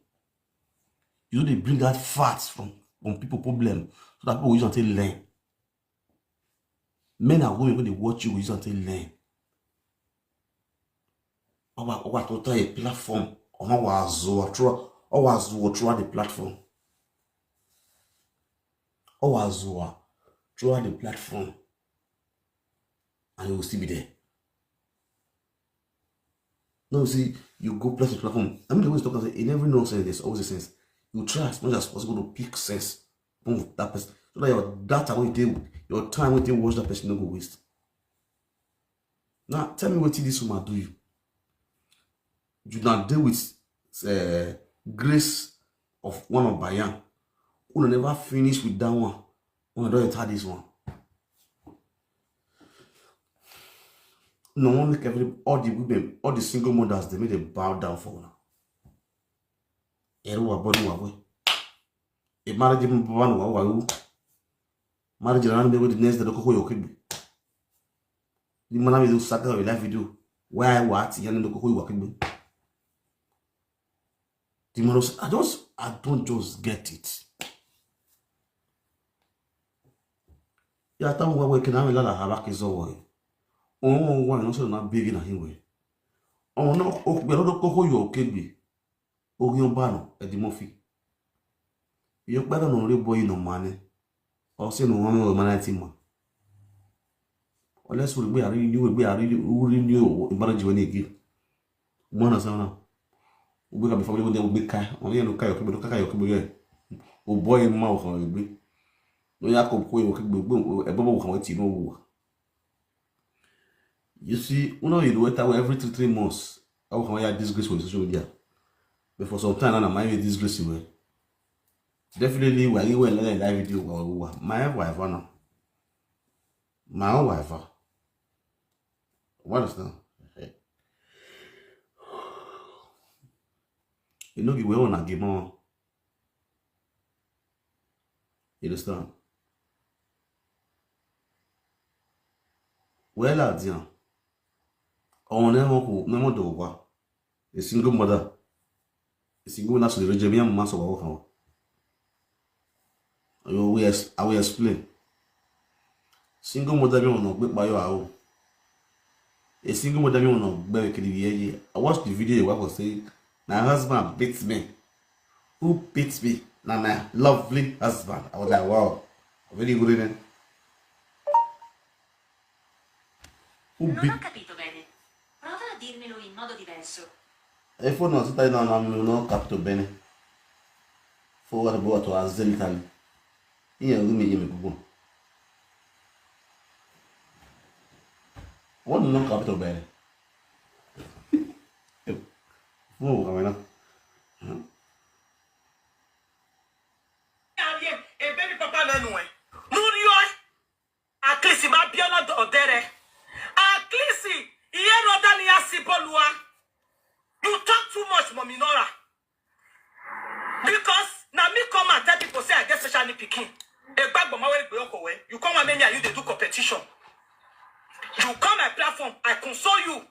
You dey bring out facts from from people problem so that people go use am take learn. Men and women wey dey watch you go use am take learn. Owa owa to ta a platform. Owa wa zo through owa zo through the platform. Owa zo through the platform. And you will still be there. No, you see, you go place the platform. I mean, the way you talk, in every nonsense, there's always a sense. You try as much as possible to pick sense from that person. So that your data when you take, your time when you take watch that person no go waste. Now, tell me what this woman do you. You now deal with uh, grace of one of Bayan. Who never finish with that one. Who don't enter this one. No one make every all the women, all the single mothers, they make them bow down for now. Eru wa bonu wa we. E marriage mo baba no wa wa u. Marriage na me with the next day ko yo kigbe. The man we do saka we live video. Why what? Ya no ko yo kigbe. The man was, I just I don't just get it. Ya ta mo wa we kina me la la ha ba ki zo wo. O wa no so na big na hiwe. O no o gbe lo ko yo kigbe. Ogi obano Eddie Murphy. Yo gbada no re boy no mane. O se no wan me o mana ti ma. Unless we gbe ari ni we gbe ari ni we ni o ibara jiwe ni gi. Mo na sa na. We ka be family we dey we kai. O ni no kai o ke be no kai o ke be. O boy ma o kan gbe. No ya ko ko o ke gbe gbe e bobo kan we ti no wo. You see, you know, you do it away every three, three months. How can I disgrace with social media? But for some time now, my disgrace you. Definitely, we are even like that video. Wa- wa- My wife, now. My own wife. What is now? You know, you were on a game. You understand? Well, I did. On never who, never do what. A single mother. A single mother, so the Jeremiah Master. I will, ex- I will explain. Single mother, me no gbé pa yo awo. A single mother, me no gbé kiri ye ye. I watched the video, your wife was saying, "My husband beats me." Who beats me? Now my lovely husband. I was like, "Wow, very good." Then. Who Non beat? Ho capito bene. Prova a dirmelo in modo diverso. E fo no sita na na mi no capito bene. Fo wa bo to azelitali. Iye ndu mi yimi gugu. What no capito bene? Fo wa mena. E baby papa na nu e. Nu ri o e. At least ma biana odere. At least iye no dani ya sibolua. You talk too much, Mommy Nora. Because na me come and tell people say I get special need pikin. Egbagbo ma we gbe oko we. You come and make me and you dey do competition. You come my platform, I console you.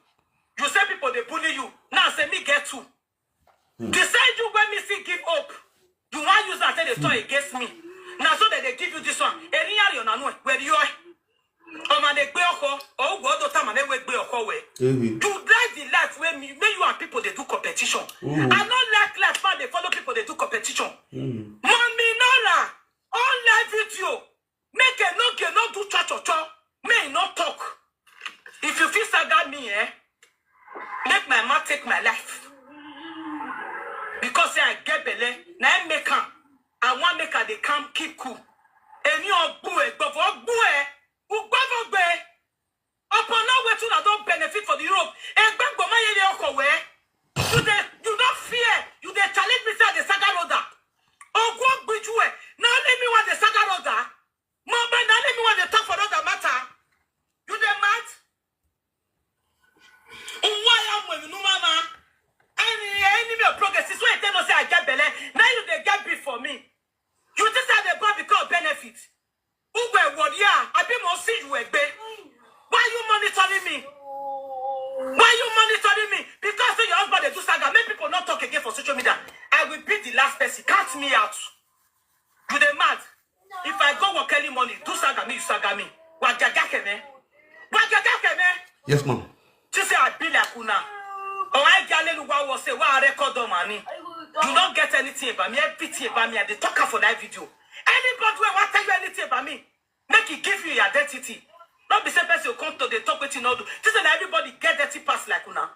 You say people dey bully you. Now say me get two. The side you when me see give up. You wan use that take dey turn against me. Na so that they give you this one. Eri yari ona nu e. Where you are? Oma dey gbe oko. O gbo do tama me we gbe oko we. Ehi. You like the life where me, me you and people dey do competition. Mm. I no like life where they follow people dey do competition. Mm. Mommy Nora, on live video. Make a no get no do cho cho cho. Me no talk. If you feel saga me, eh? Make my man take my life. Because say I get belle, na I make am. I wan make I dey calm, keep cool. Eni ogbu e, gbovo ogbu e, ugbovo gbe. Upon no wetin I don benefit for the Europe. Egbagbo ma yele oko we. You dey, you no fear. You dey challenge me say I dey saga roda. Ogwu ogbiju e. Na only me wan dey saga roda. Mo be na only me wan dey talk for roda matter. Gaga keme. Wa gaga keme. Yes, ma'am. She say I be like una. Oh, I get little wa was say wa record on money. You don't get anything about me. Everything about me. I dey talk am for that video. Anybody wey wan tell you anything about me, make e give you your identity. No be say person come to dey talk wetin no do. This na everybody get dirty pass like una.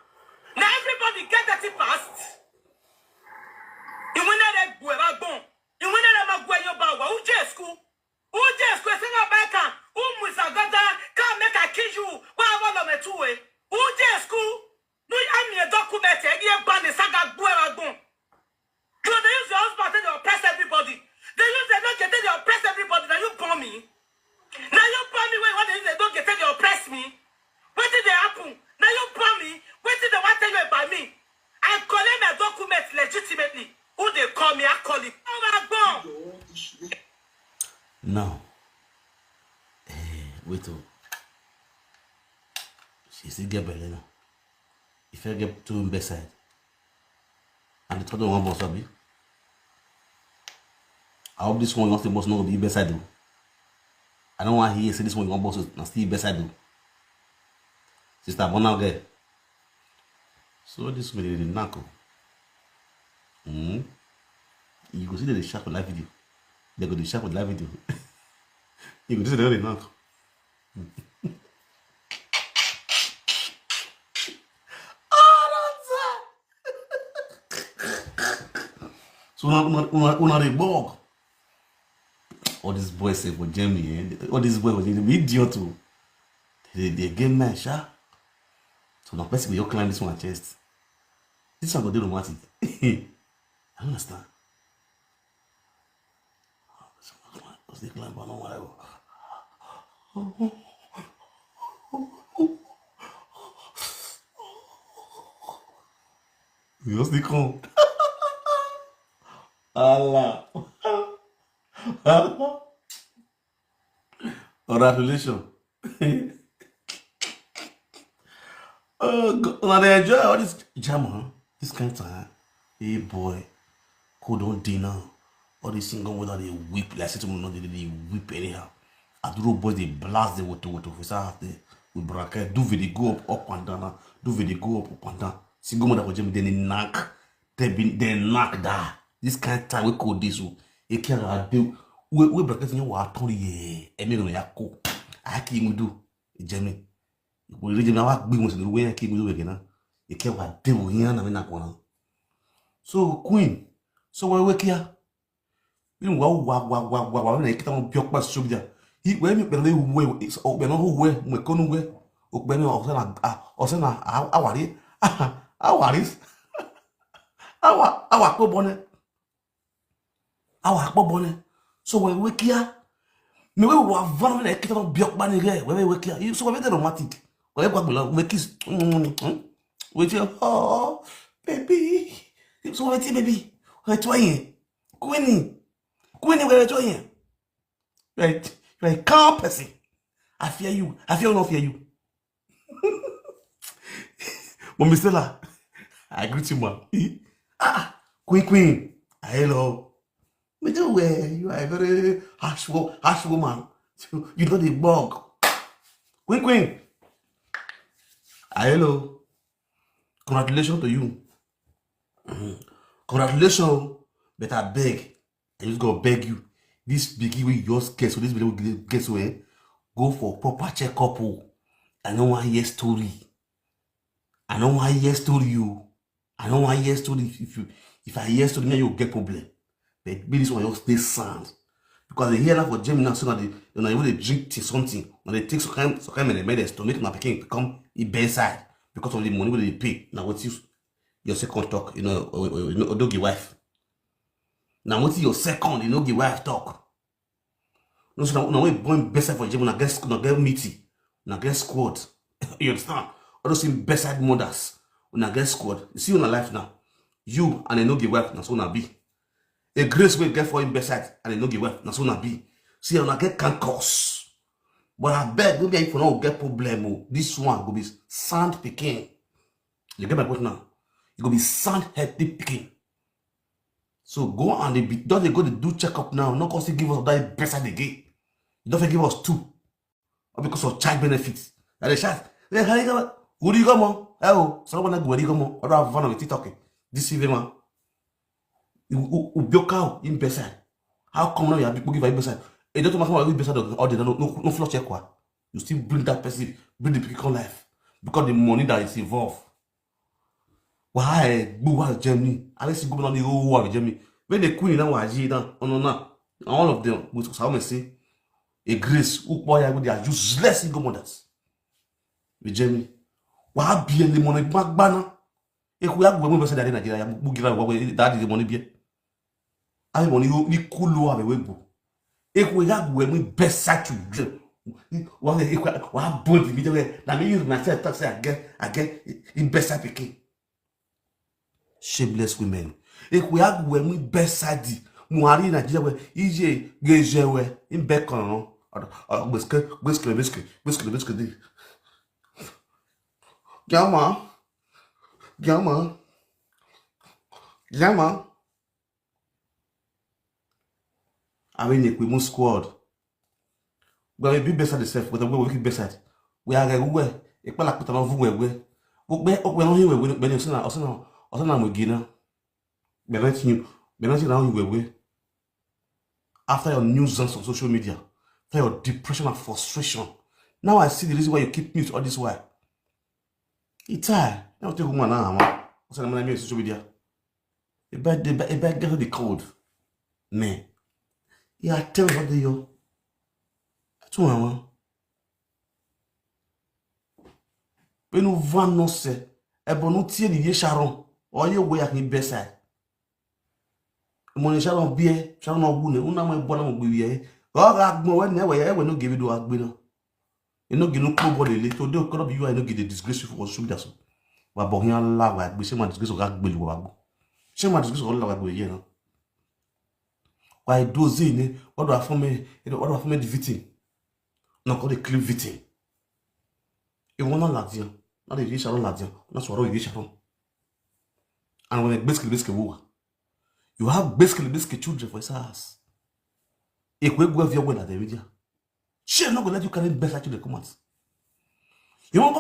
Na everybody get dirty past. Iwinere gbu eba gbon. Iwinere ma gbu eyo ba wa. Uje school. Uje school. Ese na back am. Umu is a gada. Come make I kill you. Wa wa lo me two way. Uje school. No, I'm your document. Egi e ban the saga gbu eba gbon. You dey use your husband take dey oppress everybody. Dey use the donkey take dey oppress everybody. Na you born me. Na you born me wey you wan dey use the donkey take dey oppress me. Wetin dey happen? Na you born me. Wetin dey wan tell you about me? I collect my document legitimately. Who dey call me? I call him. Oh my God. Now, eh, wait o. She still get belle now. If I get two in bedside, and the third one wan burst, abi? I hope this one you wan still burst no go be bedside o. I no wan hear say this one you wan burst na still bedside o. Sister Bona girl. So this one dey knack o. Mm. You go see dem dey shout for live video. Dem go dey shout for live video. You go see dem dey knack. So una, una, una, una dey bug. All these boys say for Germany, eh? All these boys for Germany, be idiot o. They, they get men, sha. So na person go climb this one chest. This one go dey romantic. I don't understand. Just dey climb, I don't wanna go. You just dey come. Allah. Allah. Congratulations. Oh, God. Una dey enjoy all this jam, huh? This kind time. Hey, boy. Cold don dey now. All these single mother dey weep. Like, say tomorrow no dey, dey weep anyhow. Aduro boys dey blast the woto woto for inside house there. With bracket, duvet dey go up, up and down now. Duvet dey go up, up and down. Single mother for Germany, dem dey knack. Dem be, dem knack that. This kind time wey cold dey so. Eke ara dey. We, we bracket ni wa tori ye. Emi no ya ko. Aki mu do. Germany. Ìpò ìrèjì mi, àwa gbé wọn sí lórí wẹ́yà kí mi lórí ẹ̀gẹ̀ náà. Ìkẹ́ wà dé wò yín, àná mi nà kọ̀ọ̀nà. So, Queen, so wọ́n wé kíá. Bí wọ́n wà, wà, wà, wà, wà, wọ́n náà kí táwọn bí ọpẹ́ social media. Wẹ́n mi pẹ̀lú ìwé, ọ̀pẹ̀ náà wé, mọ̀ ẹ̀kọ́ nù wé. Ọ̀pẹ̀ náà ọ̀sẹ̀ náà, ọ̀sẹ̀ náà, àwárí, àwárí, àwà, àwà kó bọ́ náà. Awa akpọ bọlẹ. So we we kia. Me we wa van na kita no biok bani re. We we we kia. So we de romantic. We gwa gbelo we kiss. We ti, oh, baby. So we ti, baby. We ti wa yen. Queenie. Queenie, we ti wa yen. Right. Right. Calm person. I fear you. I fear, no fear you. Mommy Stella, I greet you, ma. Eh? Ah, Queen, Queen. Hello. Me too, eh, you are a very harsh, wo- harsh woman. You, you know the bug. Queen, Queen. Ah, hello. Congratulations to you. Mm. Congratulations. But I beg, I just gonna beg you. This biggie wey you just get so, this biggie wey you get so, eh? Go for proper checkup. Oh. I no wan hear story. I no wan hear story. Oh. I no wan hear story. If you, if I hear story, me you get problem. But be this one, you stay sound. Because they hear now for Germany now, so now they, you know, they drink tea something, when they take some kind, some kind of medicine to make my pikin come in bedside because of the money wey they pay. Now what you, your second talk, you know, or, or, you know, Odogi wife. Now what your second, you know, the wife talk. No, so now, now we born bedside for Germany, now get school, now get meeting, now get squad. You understand? All those things bedside mothers, now get squad. You see on life now, you and Enogi wife, now so now be. A grace will get for him bedside and Enogi wife, now so now be. See, now get can cause. But I beg, no be if you no get problem. Oh. This one go be sound picking. You get my point now? You go be sound healthy picking. So go and they be, don't they go to do checkup now? No cause give us that bedside again. You don't give us two. or because of child benefit. That they shout, they can go, who do you go more? Oh, someone like where do you go more? Or have fun of TikTok. This even man. You, you, you broke out in person. How come now you have people give you person? It doesn't matter what person or they don't no no flush check. You still bring that person, bring the people life because the money that is involved. Why gbogbo wa jẹ mi? Alẹ́ sí gómìnà ní owó wa jẹ mi. When the queen náà wà yí náà, ọ̀nà náà, all of them with Samuel say, a grace, who boy I go they are useless single mothers. We jẹ mi. Wàá bí ẹni mọ̀ ní gbàgbà náà. Eku ya gbogbo ẹgbẹ́ sẹ́dá ní Nàìjíríà, ya gbogbo gíga gbogbo dáàdì the money bí ẹ. Àwọn money ní kú ló wà wẹ́wẹ́ gbò. Eku ya gbogbo ẹgbẹ́ best side to them. Wọ́n fẹ́ eku wà á bọ́ di mi jẹ́ wẹ́. Na me use myself talk say I get I get in best side pikin. Shameless women. Eku ya gbogbo ẹgbẹ́ best side. Mo wà rí Nàìjíríà wẹ́ iye gẹ̀ẹ́sẹ̀ wẹ́ ń bẹ́ kàn án. Gbèsè gbèsè gbèsè gbèsè gbèsè dé. Gàmà. Gàmà. Gàmà. Awe ne kwe mu squad. Gba we bi best side self, but we we best side. We are we we. E pala pata na vu we we. Wo pe o pe no hin we we be ni osana osana osana mo gina. Be na tin be na tin na hin we we. After your nuisance on social media, after your depression and frustration. Now I see the reason why you keep mute all this while. It's time. Now take woman now. Osana mo na me on social media. Ebe ebe ebe get the code. Me. Ya tell what they yo. Atu mama. Penu van no se. Ebo no tie ni ye Sharon. Oye we ya ni best side. Mo ni Sharon bie, Sharon no gune. Una mo ebo na mo gbe ye. Go ga gbon we ne we ye we no give do agbe na. You no give no clue body le. Today okoro be you I no give the disgrace you for social media so. Wa bo hin la wa gbe se ma disgrace o ga gbe lu wa gbo. Se ma disgrace o la wa gbo ye na. Wa do ze ni, what do I form me, what do I form me the victim? No call the clean victim. E won na la dia, na the Sharon la dia, na so ro Sharon. And when basically basically wo. You have basically basically children for his house. E kwe gwe via we na the media. Shame no go let you carry best like you dey come out. You wan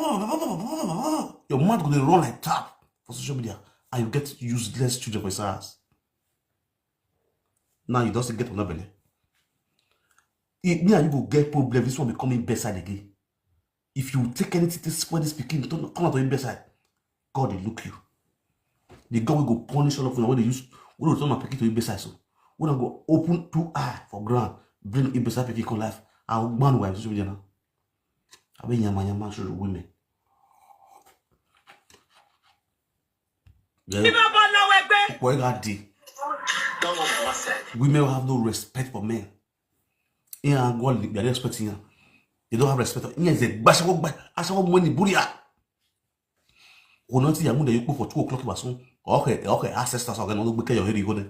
your mouth go dey run like tap for social media and you get useless children for your house. Now you don still get another belle. Me and you go get problem, this one becoming best side again. If you take anything to spoil this pikin, come out of your best side. God dey look you. The God wey go punish all of una wey dey use wey dey turn my pikin to Ibesa so. Wey go open two eye for ground, bring Ibesa pikin come life. I go ban una social media now. Abi yama yama show women. Boy got the women have no respect for men. Yeah, God, they are respecting you. They don't have respect. Yeah, they bash what money buria. Onoti yamu de yupo for two o'clock basun. Okay, okay, ancestors are gonna look because you're here.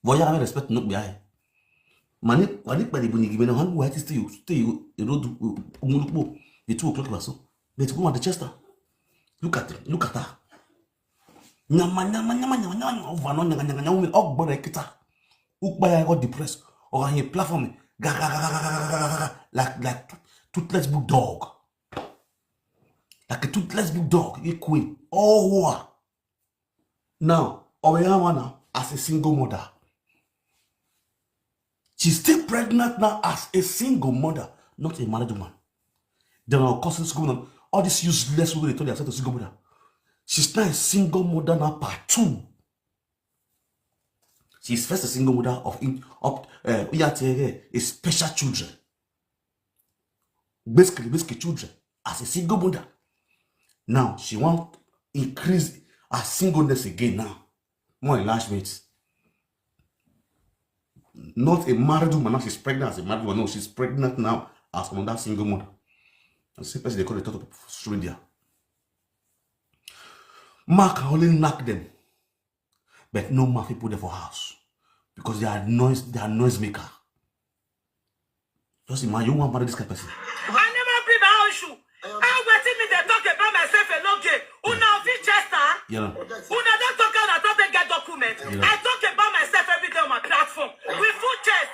Boy, I respect no be I. Mani, mani pẹ̀lú ibu ni gimena han wa ti stay stay you road umulupo the two o'clock basun. But go at the Chester. Look at him, look at her. Nyama nyama nyama nyama nyama over no nyama nyama nyama women all gbore kita. Ukpa ya got depressed. Or he platform ga ga ga ga ga ga ga ga ga like like toothless bulldog. Like a toothless bulldog, a queen. Oh, wow. Now, Oyawana as a single mother. She's still pregnant now as a single mother, not a married woman. Then our cousins go on. All these useless women they told themselves a single mother. She's now a single mother now part two. She's first a single mother of in, of uh, a special children. Basically, basically children as a single mother. Now she want increase her singleness again now. More enlargement. Not a married woman now, she's pregnant as a married woman. No, she's pregnant now as another single mother. And see person they call the top of social media. Mark can only knock them. But no man fit put them for house because they are noise, they are noise maker. Just imagine you want marry this kind of person. I never bring my own shoe. How wetin me dey talk about myself a no gay? Una fit chest am? Yeah. Una don talk how una don take get document. Yeah. I talk about myself every day on my platform. We full chest.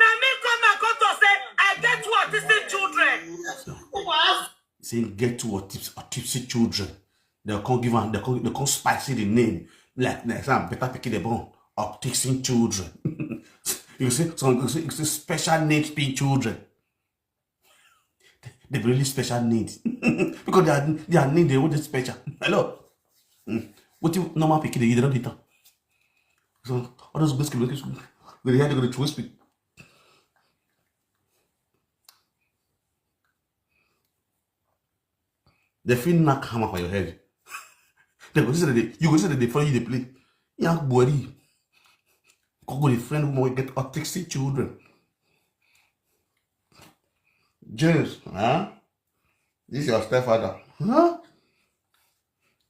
Na me come and come talk say I get two autistic children. Say get two autis-, autistic children. They come give am, they come, they come spicy the name. Like, like some better pikin dey born, autistic children. You see, some, you see, you see special needs pikin children. They be really special needs. Because they are, they are need, they want special. Hello. Mm. What if normal pikin dey, they don't dey talk. So all those biscuits, they hear they go to twist. They feel knock hammer for your head. They go say that they, you go say that they follow you, they play. Yeah, boy. Go go the friend woman wey get autistic children. James, huh? This your stepfather. Huh?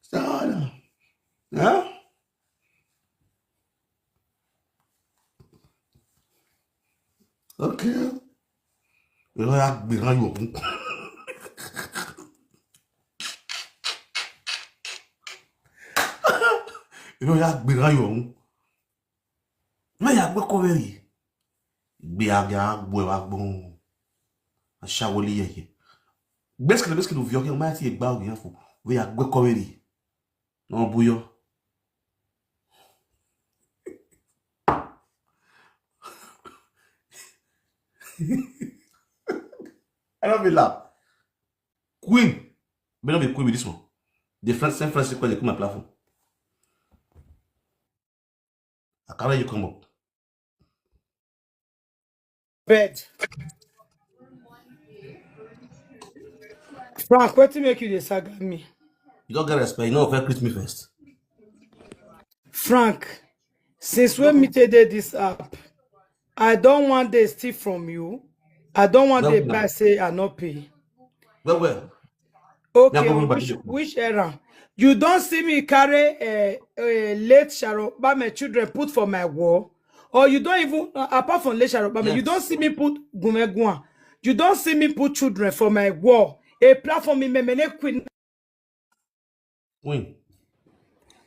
Stepfather. Huh? Okay. Ìrọ̀ ya gbìrán yòókù. Ìrọ̀ ya gbìrán yòókù. Ìrọ̀ ya gbé kọ́wé yìí. Gbé aga gbó ẹ wá gbọ́n. Aṣáwọlé yẹyẹ. Gbẹ́sìkìlẹ̀ gbẹ́sìkìlẹ̀ òfin ọkẹ́ máa ti gbá ògì yẹn fún. Ìrọ̀ ya gbé kọ́wé yìí. Wọ́n búyọ́. I don't be laugh. Queen. May not be queen with this one. The friend, same friends, they come my platform. I carry you come up. Bed. Frank, wetin make you dey saga me? You don't get respect. You know, first greet me first. Frank, since when me take dey this app, I don't want dey steal from you. I don't want dey buy say I no pay. Well, well. Okay, which, which era? You don't see me carry a, a late Sharon Bame children put for my wall, or you don't even, uh, apart from late Sharon Bame, you don't see me put Gumegua. You don't see me put children for my wall. A platform in Memene Queen. Queen.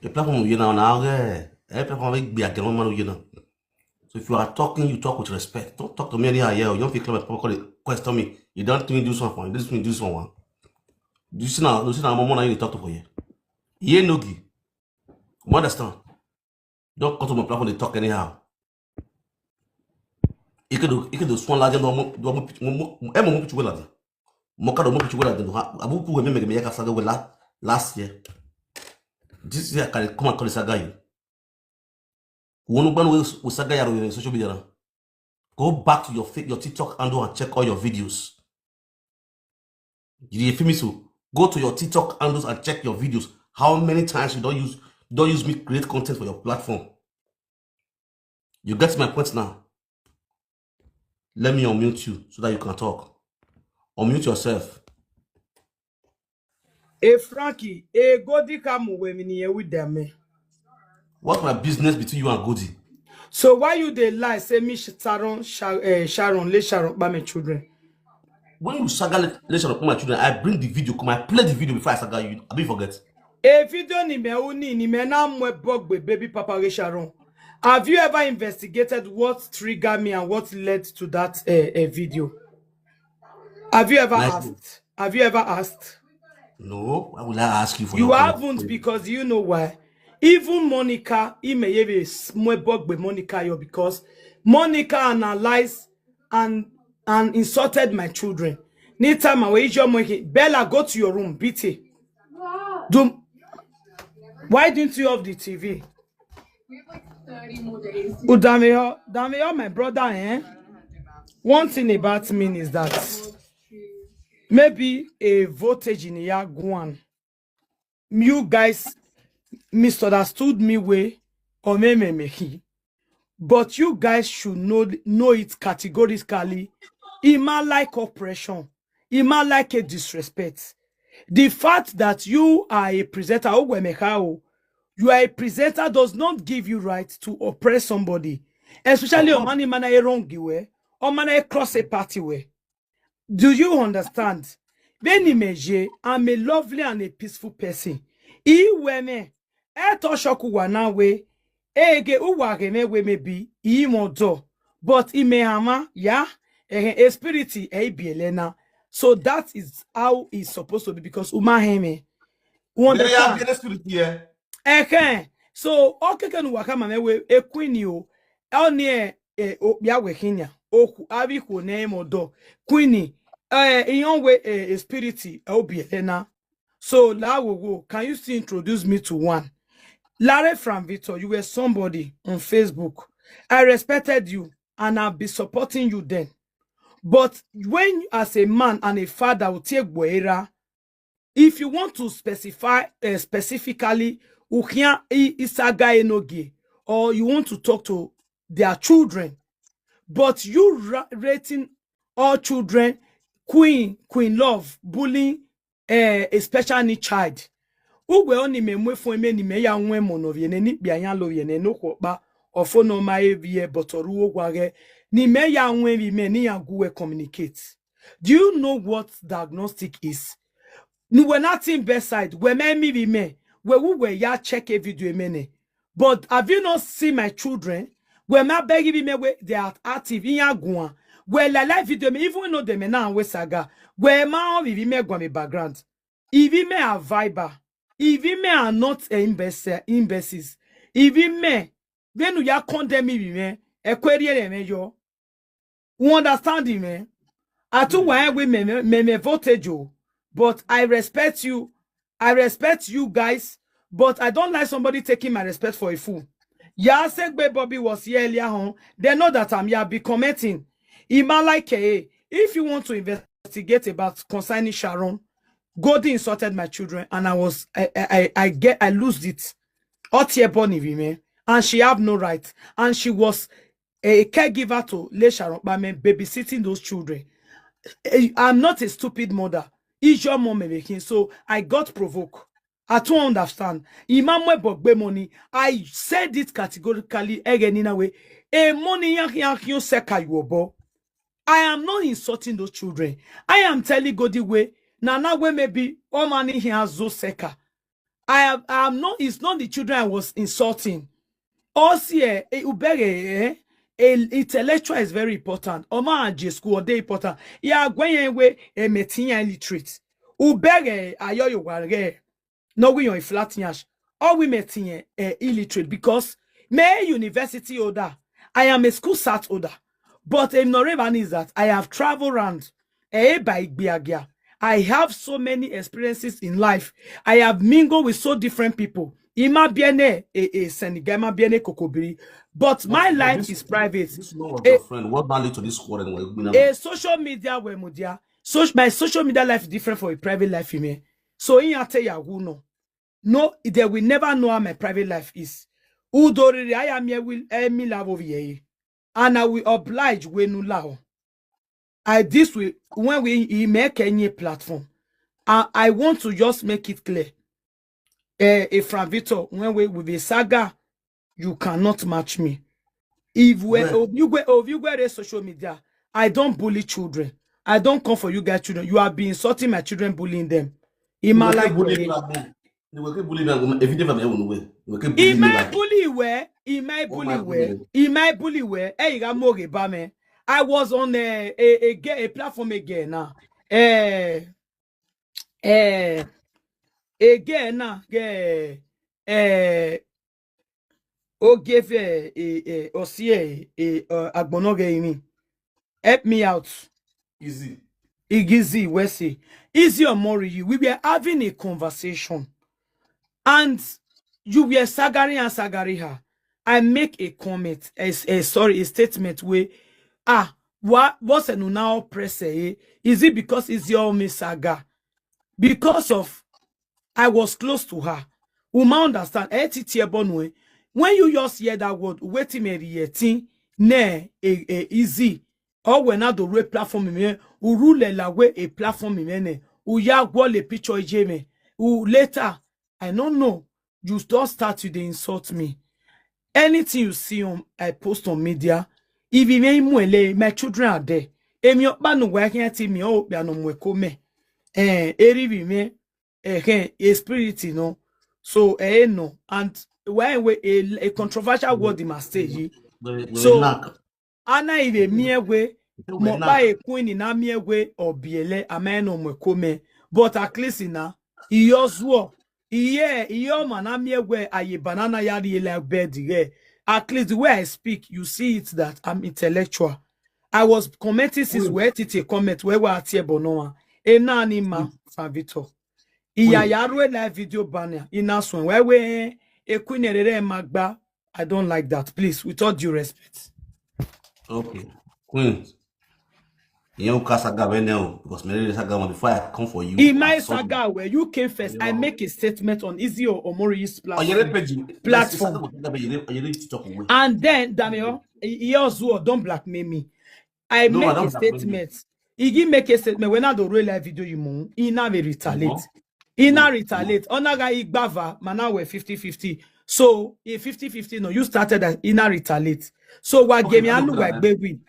A platform you know now, eh? A platform wey be a man you know. So if you are talking, you talk with respect. Don't talk to me anyhow. Yeah, you don't feel clever. People call it question me. You don't think this one for this me this one. Do you see now? Do you see now? Mama, now you talk to for here. Ye nogi. You understand? Don't come to my platform. They talk anyhow. You can do. You can do. Swan lagi. No more. No more. Emo mo pichu weladi. Mo ka do mo pichu weladi. Abu ku we me me me ya ka saga wela last year. This year I can come and call this guy. Wonu ban we we saga yaro in social media. Go back to your your TikTok handle and check all your videos. You dey feel me so? Go to your TikTok handles and check your videos. How many times you don't use don't use me create content for your platform? You get my point now. Let me unmute you so that you can talk. Unmute yourself. Hey Frankie, hey Godi kamu we mini ye with them. What's my business between you and Godi? So why you dey lie? Say me Sharon, Sharon, eh, Sharon, let Sharon buy my children. When you saga let, let Sharon buy my children, I bring the video, come I play the video before I saga you. I be forget. A video ni me uni ni me na mwe bogbe baby papa Sharon. Have you ever investigated what triggered me and what led to that uh, uh, video? Have you ever asked? Have you ever asked? No. Why would I ask you for? You haven't, because you know why. Even Monica, Imeyebe, Smwebogbe Monica, yo, because Monica analyzed and and insulted my children. Nita Mawe, Bella, go to your room, beat it. Do, why didn't you off the T V? Udamiyo, Damiyo, my brother, eh? One thing about me is that maybe a voltage in Yaguan. You guys misunderstood me way or me me me he. But you guys should know know it categorically. Ima like oppression. Ima like a disrespect. The fact that you are a presenter, Ogwemekao, you are a presenter does not give you right to oppress somebody. Especially on money man a wrong way, or man a cross a party way. Do you understand? Beni Meje, I'm a lovely and a peaceful person. Iweme, eto shoku wana we, ege uwa geme we maybe, imodo. But ime ama, ya, eh, a spirit, eh, bielena. So that is how it's supposed to be, because uma heme. You Yeah, yeah, understand? Get the spirit here. Ehen. So okeke nu waka mame we e queen you. Oni e e o bia we hinya. Oku abi ko ne mo do. Queen eh iyon we e spirit e obi elena. So la wo wo, can you still introduce me to one? Larry from Victor, you were somebody on Facebook. I respected you and I've been supporting you then. But when, as a man and a father, Otiegboera, if you want to specify uh, specifically Ukian Isaga Enoge, or you want to talk to their children, but you ra- rating all children, queen, queen love, bullying, uh, a special need child. Ugwe oni me mwe fo me ni me ya nwe mo no viene ni bia ya lo viene no ko pa ofo no ma e vie botoru ogwa ge ni me ya nwe vi me ni ya gu we communicate. Do you know what diagnostic is? Nu we nothing bedside we me mi vi me we wu we ya check a video me ne. But have you not seen my children? We ma beg vi me we they are active in ya guan. We la live video me even know them now we saga. We ma on vi me gwa me background. If me are viber, if me are not a imbecile, imbeciles, if me, then you are condemning me, e query me yo. You understand me? I too why we me me me voted you, but I respect you. I respect you guys, but I don't like somebody taking my respect for a fool. Yasegbe Bobby was here earlier on. They know that I'm here. Be commenting. Ima like eh, if you want to investigate about concerning Sharon, Goldie insulted my children, and I was I I, I I get I lose it. Otie born me, and she have no right, and she was a caregiver to Le Sharon Bame, babysitting those children. Eh, I'm not a stupid mother. Is your mom making? So I got provoked. I don't understand. Imam Bogbe money. I said it categorically again in a way. A money yak yak you seka yuobo. I am not insulting those children. I am telling God the way. Nana way maybe all money he has zo seka. I am I am not it's not the children I was insulting. Also, eh, eh, ubere, eh, eh, intellectual is very important. Oma and J school are they important. Yeah, when we a metin illiterate. Ubere ayo yo ware. No we on flat yash. All we metin eh, illiterate because me university order. I am a school sat order. But a Norevan is that I have traveled around eh, by Igbiagia. I have so many experiences in life. I have mingled with so different people. Ima biene a, a Senegal, ima biene kokobiri. But my life is private. This one was your friend. What value to this quarrel? A social media where mudia. So my social media life is different from a private life in me. So in ate ya who know. No, they will never know how my private life is. Udoriri I am here will emi lavo ye. And I will oblige when you lao. I this will when we he make any platform. I, I want to just make it clear. Uh, if Frank Victor, when we with a saga, you cannot match me. If we Well- of you go of you go social media, I don't bully children. I don't come for you guys' children. You have been insulting my children, bullying them. In my You life, can bully eh, me. You can bully me. If you never know way, you can bully in me. my Like, bully where, in my Oh, bully my where, goodness. in my bully where, eh, you got more about me. I was on a a, a, ge- a platform again now. Eh, eh, again now, eh, eh, oh, give eh, eh, eh, oh, see eh, eh, uh, Agbonoge me. Help me out. Easy. Igizi Wesi, Easy Omori, you. We were having a conversation, and you were sagari and sagari her. I make a comment, a, a sorry, a statement where ah, what what's a now press eh? Is it because it's your me saga? Because of I was close to her. Uma understand. Eh, T T Ebonwe. When you just hear that word, wait me yet. Ne, eh, eh, easy. Or when I do re platform me, urule la way a platform me ne. Uya wall a picture je me. U later, I don't know. You don't start to dey insult me. Anything you see on I post on media, if you may muele, my children are there. Emi okpa no wa can ti mi o pe no mwe ko me. Eh, eri bi me. Eh, eh, a spirit, you know. So eh no. And why we a, a controversial word in my stage. We, we So- lack. Ana ive mi ewe Mo pa e queen na mi ewe obiele ameno mo kome. But at least na iyo zuo. Iye iyo mana mi ewe aye banana ya ri like bed re. At least the way I speak, you see it that I'm intellectual. I was commenting since where titi comment where wa tie bonoa. E na ni ma San Victor. Iya ya ru e live video banner. Ina sun where we e queen rere magba. I don't like that. Please, with all due respect. Okay. Queen. You know, cast saga right now because many saga one before I come for you. In my saga where you came first, I make a statement on Izzy or Omori's platform. Platform. And then Daniel, he also don't blackmail me. I make a statement. He give make a statement when I do real live video you moon. He never retaliate. He not retaliate. Onaga igbava mana we fifty fifty. So in fifty fifty no, you started that he not retaliate. So what game you look like baby?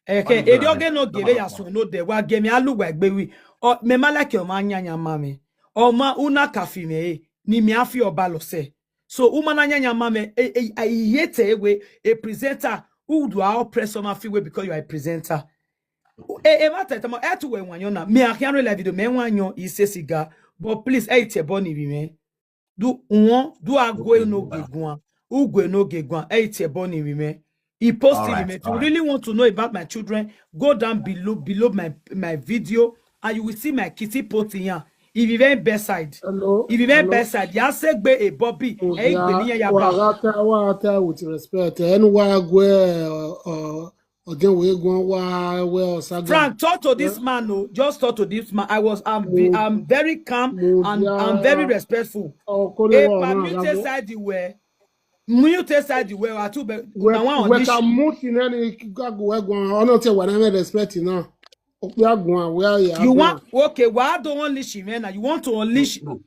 Okay, e doge no gere ya so no de wa gemi aluwa egbe wi. O me ma like o ma nyanya mame. O ma una kafi me ni mi afi oba lo se. So uma na nyanya mame e e e yete we a presenter who do our press on afi we because you are a presenter. E e ma tete mo e tu we wanyo na me ahian re la video me wanyo ise siga. But please e te boni bi me. Do one, do agwe no gegwan. Ugwe no gegwan. Eight boni women. He posted him. If you really want to know about my children, go down below below my my video and you will see my kitty posting here. If you went bedside, Hello. If you went bedside, ya say gbe a Bobby. Hey, gbe ni ya ba. Wagata wagata with respect. And wagwe uh, uh, again we go wa we osaga. Frank, talk to this man. No, just talk to this man. I was, I'm, be, I'm very calm and I'm very respectful. Oh, Epa mute side the way. Mute side the way. I too be na one we audition. Can mute in any gago we go. I don't say whatever respect you now. Okpe agun where you You want, okay? Why don't unleash him? Eh? Now you want to unleash? No,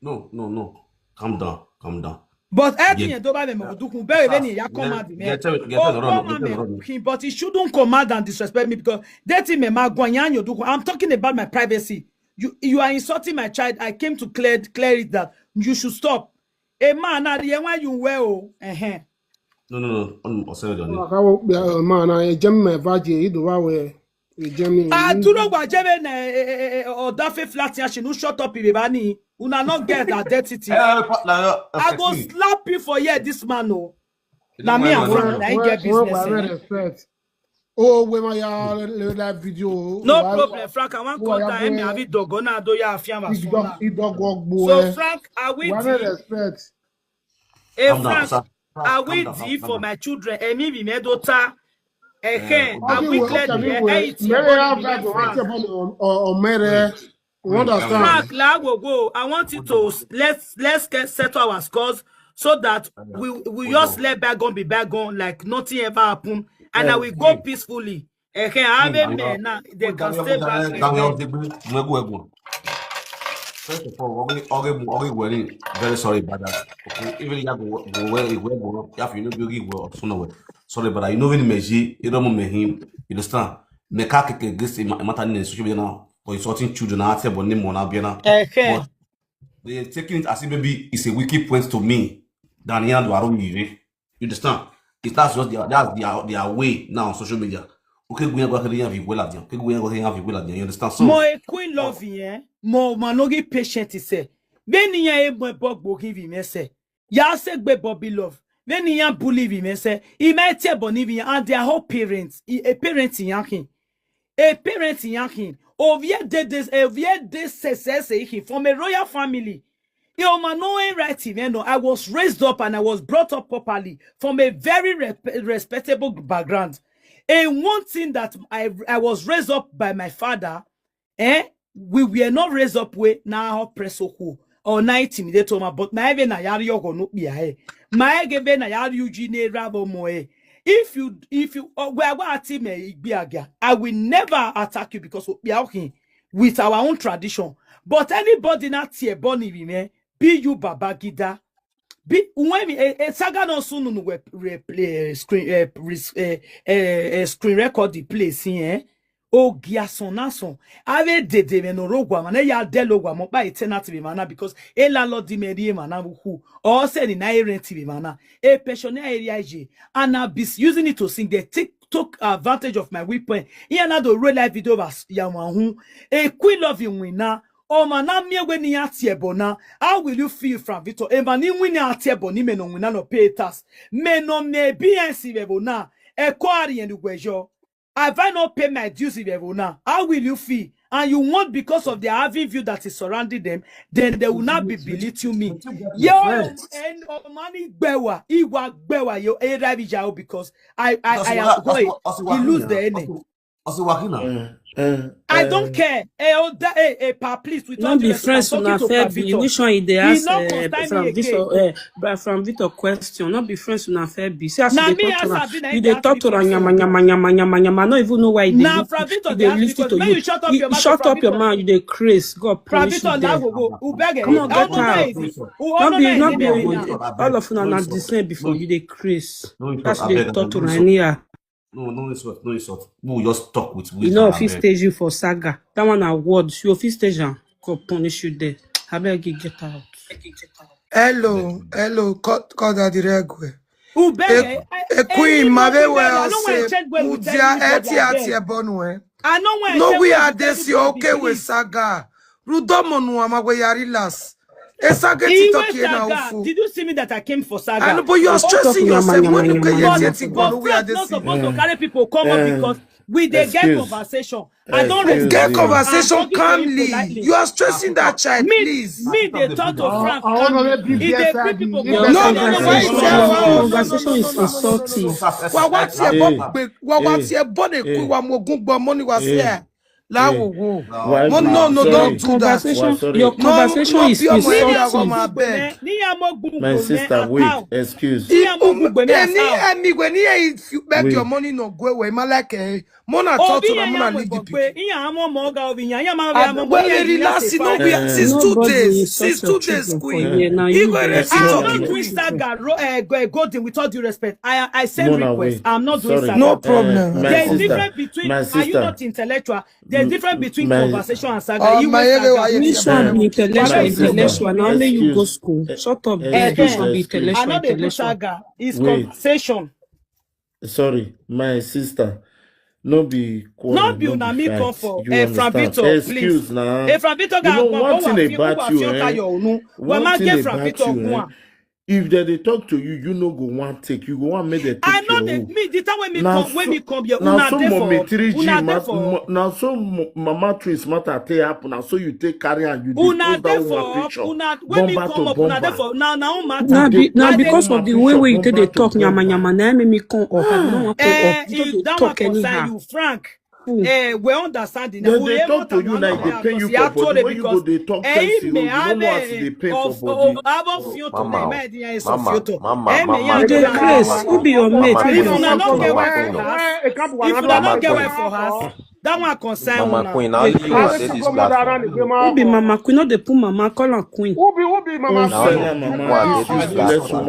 no, no, no. Calm down, calm down. But everything you don't buy me, Mokuduku, very many ya command me. Get get Oh, run, come get on, run. Him, but he shouldn't command and disrespect me because that thing me ma gwanyan you do. I'm talking about my privacy. You you are insulting my child. I came to clear clear it that you should stop. A man, now the one you wear, oh, uh-huh. No, no, no. On on seven on. Akawo man na ejem me vaje ido wa we. Ejem. I do not want Jebe na odafe flat ya she no shut up in bani. Una not get identity. I go slap you for here, this man. Oh, na me and Frank na him get business. Eh? Respect. Oh, we ma ya le that video. No problem, Frank. I want contact him. Have it dogo na do ya afian vasona. Idogo gbo. So Frank, are we We the respect. Hey, Calm down, Frank, sir. Are we Calm down, the calm for down. My children? Emi bi me dota. Ehen, are we Okay, clear okay, the we- eight Mere body have with that that right Frank? Upon on on mere. We understand. Frank, la go go. I want you to s- let's let's get settle our scores so that we we just let bygone be bygone, like nothing ever happened, and I will go peacefully. Ehen, I have a man now. They can stay back. Daniel Digby, Mwegu Egun. First of all, okay, okay, okay, well, very sorry about that. Okay, even you go go where you go, you have you know you go so no way. Sorry, but I know in Meji, you don't know him. You understand? Me ka ke ke this in matter in social media now for insulting children. I say, but name one be now. Ehen. But they taking it as if maybe it's a wicked point to me. Daniel Duaro Yiri. You understand? It's that's just their that's their their way now on social media. Okay, we are going to have you well at them. Okay, we are going to have you well at them. You understand? So Mo a queen love here. Mo manogi patient is say. When you a boy bog bogi vi me say. Ya say gbe Bobby love. When you bully vi me say. He might tell Bonnie and their whole parents. He a parent in Yakin. A parent in Yakin. Ovie de des ovie de se se se he from a royal family. Yo man no ain't right even though I was raised up and I was brought up properly from a very respe- respectable background. And one thing that I I was raised up by my father, eh? We were not raised up with now press oku or night me they told my but my even na yari yogo no be eh. My even na yari uji ne rabo mo eh. If you if you uh, where where team eh, be again, I will never attack you because we are okay with our own tradition. But anybody not here born in me, be you Babagida. Be when me a, a saga no soon no we replay screen uh, res, uh, uh, uh, screen record the place here. Oh, giason nason. Ave dede me no rogwa man ya de logwa mo ba eternity be mana because a landlord di me di mana who or say ni na rent be mana. A pension area je and I be using it to sing the tick took advantage of my weak point. He and I do real life video was Yamahu. A queen love you win now. Oh man, now me when you at here, but now how will you feel, Frank Victor? A man in win at here, but ni me no win no pay tax. Me no me B N C level now. A quarry and the wejo. Have I not paid my dues in level now? How will you feel? And you want, because of the having view that is surrounding them, then they will not be belittling me. Yo, and money gbewa, iwa gbewa, yo, A I B J O, because I, I, I am going. He lose the enemy. I don't care. Hey, oh, that, hey, hey, pa, please, with all due respect, I'm talking to Bravito. Which one you dey ask? He not concern me again. From Victor question, not be friends una fair be. See as you dey talk to am. You dey talk to am, nyama, nyama, nyama, nyama, nyama. I no even know why you dey listen to you. Shut up your mouth, you dey craze. God punish you there. Come on, get out. No be, no be all of una na the same before. You dey craze. That's you dey talk to una anyhow. No, no insult, no insult. We will just talk with, with You know, if he stage you for saga, that one are words. You fit stage am, go punish you there. I beg you, get out. Hello, hello, call, call Daddy Regwe. Who beg? A queen, my way well say, Mudia, Eti, Eti, Ebonue. I know when No, we are this, you okay with saga. Rudomo no ama we yari las. Esage TikTok here now. Did you see me that I came for saga? And but you are stressing yourself. When you get yet, yet, But friends not supposed to carry people come up because we dey get conversation. I don't Get conversation calmly. You are stressing that child, please. Me, they talk to Frank calmly. If they bring people come up. No, no, no, why is that? Conversation is insulting. Wa wa ti e bo pe, wa wa ti e bo ne ku wa mo gun gbo mo ni wa si e. Láwòwò. Mo no, no, don't do that. Your conversation is insulting. My sister, wait, excuse. Any, any, when you beg your money, no go away. My like, eh, Mona talk to them, Mona leave the people. Well, relax, no, we are, since two days, since two days, queen. I'm not doing saga, uh, golden, with all due respect. I, I send request. I'm not doing saga. No problem. There is difference between, are you not intellectual? There's difference between conversation and saga. You want saga. Which one be intellectual? Intellectual. Now only you go school. Shut up. Intellectual be intellectual. I know they do saga. It's conversation. Sorry, my sister. No be quarrel, no be una me come for. From Victor, please. Excuse now. From Victor, you know one thing about you, eh? One thing about you, eh? If they dey talk to you, you no go want take. You go want make them take I know your that own. Me, the time when me come, when me come here, Now una so dey for, mommy three G una dey mat-, for. Mo-, now so mo-, mama twins matter take happen. Now so you take carry and you dey Una post that dey woman for, picture. Una, when me Bumper come to up, una dey bumper. For. Now, now matter. Na be, na Una dey because of the way wey you take dey talk, nyama, nyama, na make me come up. I no wan come Eh, up. You just if dey that one talk concern anyhow. You, Frank, Hmm. Eh, we understand it. Then We they even talk to you now, they pain you for body. When you go, they talk sense you. You don't know as they pain for body. Mama, mama, mama, You dey craze. Who be your mate? If una no get wife for house, if una no get wife for house, that one concern Mama una. Queen, now you dey this platform. Who be Mama Queen? No dey put Mama, call am Queen. Who be, who be Mama Queen? Now you dey this platform.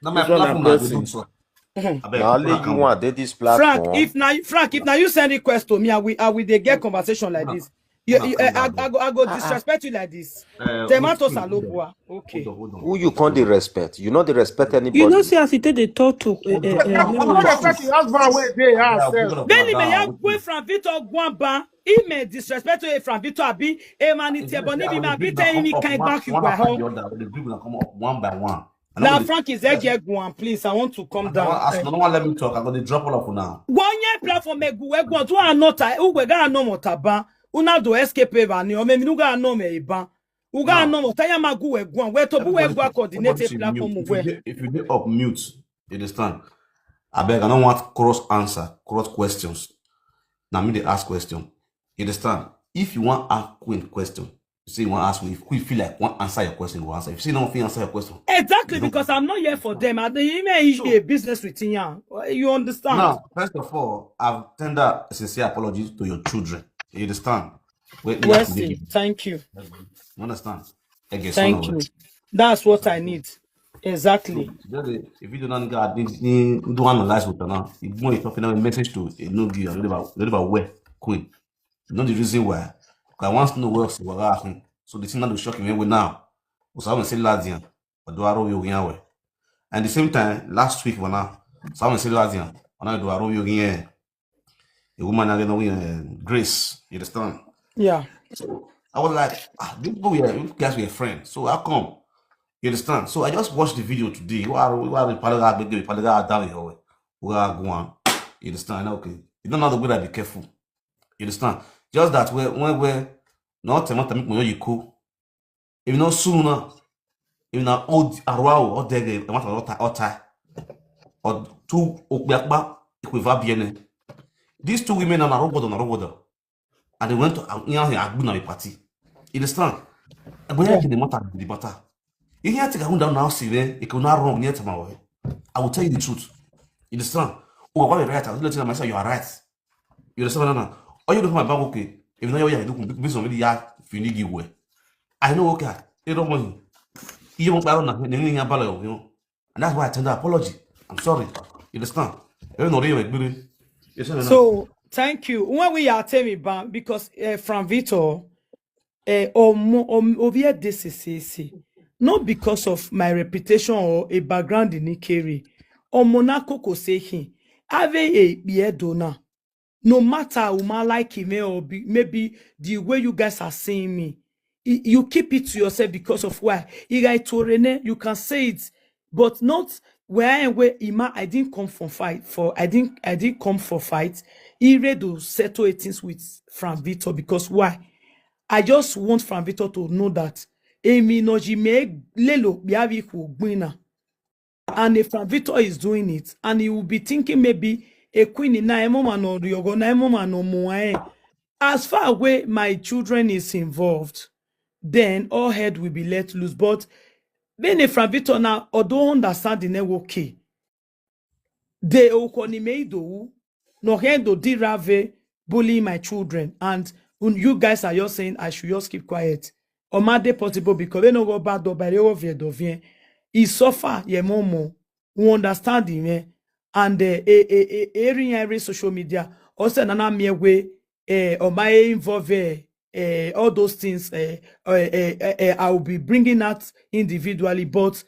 Now my platform na the book. Abeg, na only you wan dey this platform. Frank, if na, Frank, if na you send request to me, I will, I will dey get conversation like this. You, you, eh, I, I go, I go disrespect you like this. Temato Salobua. Okay. Hold on, hold on. Who you come dey respect? You no dey respect anybody. You know, see as he take dey talk to, eh, eh, eh, You no respect your husband wey dey house sef. Then he may have go from Victor Gwamba. He may disrespect you from Victor Abi. A man, it's a bonny, be my Victor, any kind back you go home. The group will come up one by one. La Frank is there, Guam, please. I want to come down. As no one let me talk, I'm gonna drop all of you now. One year platform, eh, Guam, Guam, to another, who we got no more taban, una do escape ever, ni, or maybe no got no me ban. Who got no more, Tayama Guam, Guam, where to Guam, coordinate a platform. If you dey up mute, you understand? I beg, I don't want cross answer, cross questions. Now me they ask question. You understand? If you want ask Queen question, you say you want ask me, if Queen feel like want answer your question, you answer. If you say no fit answer your question, Exactly, because I'm not here for them. I don't even a business with Tinya. You understand? Now, first of all, I've tender a sincere apology to your children. You understand? Wait, Wesley, thank you. You understand? Thank you. That's what I need. Exactly. If you do not get, do analyze with now. If you want to talk a message to a no give, you never, never wear Queen. You know the reason why? I want to know what else was happening. So the thing that will shock me now. Usawa say Ladian, Oduaro Yogianwe. And the same time, last week, when I, Samuel say Ladian, Ona do aro yo yin. A woman again, we uh, Grace. You understand? Yeah. So I was like, ah, these people were, you guys were friends. So how come? You understand? So I just watched the video today. Why are we palaga big palaga down here? We are going. You understand? Okay. You don't know the way that be careful. You understand? Just that when when when not a matter make you cool. If not sooner, if not old arwao or dege, a matter of time or two okbiakpa, equivabiene. These two women are not robot on a robot. And they went to Agbuna party. You understand? Agbuna the matter, the matter. You hear take a down now, see where it could not wrong near tomorrow. I will tell you the truth. You understand? Oh, what right? I will let you know myself, you are right. You understand now? All you do for my bank, okay. If not, you do this one, really, yeah, if you need you way. I know, okay. You don't want you. You won't buy on nothing, you know. And that's why I tender apology. I'm sorry. You understand? You know, you agree. You understand? So thank you. When we are telling me back, because uh, Frank Victor, uh, omo, om, ovie desesese. Not because of my reputation or a background in Ikere. Omo na koko say him. Have a be dona. No matter who might like him eh, or be, maybe the way you guys are seeing me, y- you keep it to yourself because of why? Iga itorene, you can say it, but not where where Ima. I didn't come for fight for. I didn't. I didn't come for fight. He ready to settle things with Frank Victor because why? I just want Frank Victor to know that Emi no ji me lelo biavi ku gbina. And if Frank Victor is doing it, and he will be thinking maybe a queen in Naimoma no Riogo Naimoma no Moae. As far away my children is involved, then all head will be let loose. But being a Frank Victor now, although understand the network key, they okonimeido no hendo dirave bullying my children, and un- you guys are just saying I should just keep quiet. Omade possible because they no go bad or by the over dovien. He suffer ye momo. Who understand him eh? And uh, every every social media also nana me way uh, or my involve uh, uh, all those things uh, uh, uh, uh, I will be bringing out individually, but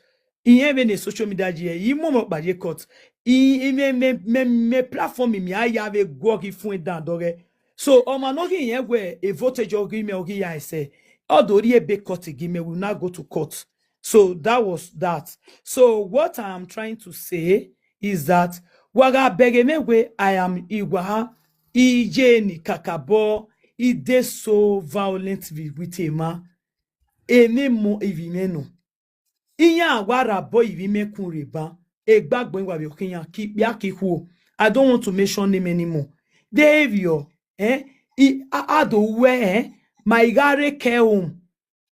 in even a social media je imo mo pa je cut in me me me me platform mi I have a go gi fun dan dore. So o ma no gi yen we a vote jo gi me o gi ya ese. Odo ri ebe cut gi me will not go to court. So that was that. So what I am trying to say is that waga bege me we I am iwa ije ni kakabo. It dey so violent with, with a man. Ene mo ivimeno. Iya wara bo ivime kun reba. Egbagbo iwa bi okinya ki bia ki huo. I don't want to mention name anymore. Behavior, eh? I ado we eh? My gare ke home.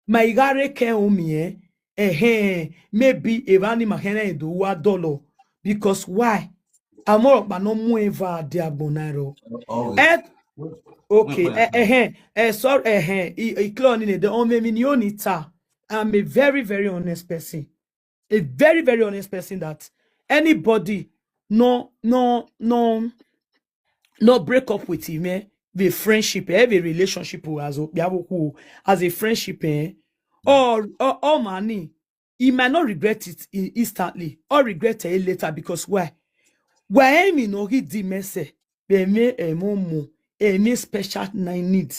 My gare ke home eh? Eh eh. Maybe evani mahena edo wa dolo. Because why? Amoro pa no mu eva de agbonaro. Always. Eh, Wait, okay. wait, Eh, eh, eh, eh, sorry. Eh, eh. I, I clone in the only minion ita. I'm a very very honest person. A very very honest person that anybody no no no no break up with him eh? The friendship eh? The relationship as a as a friendship eh? Or or, or money he might not regret it i- instantly or regret it later because why? Why me no he di mese be me emo mo any special nine need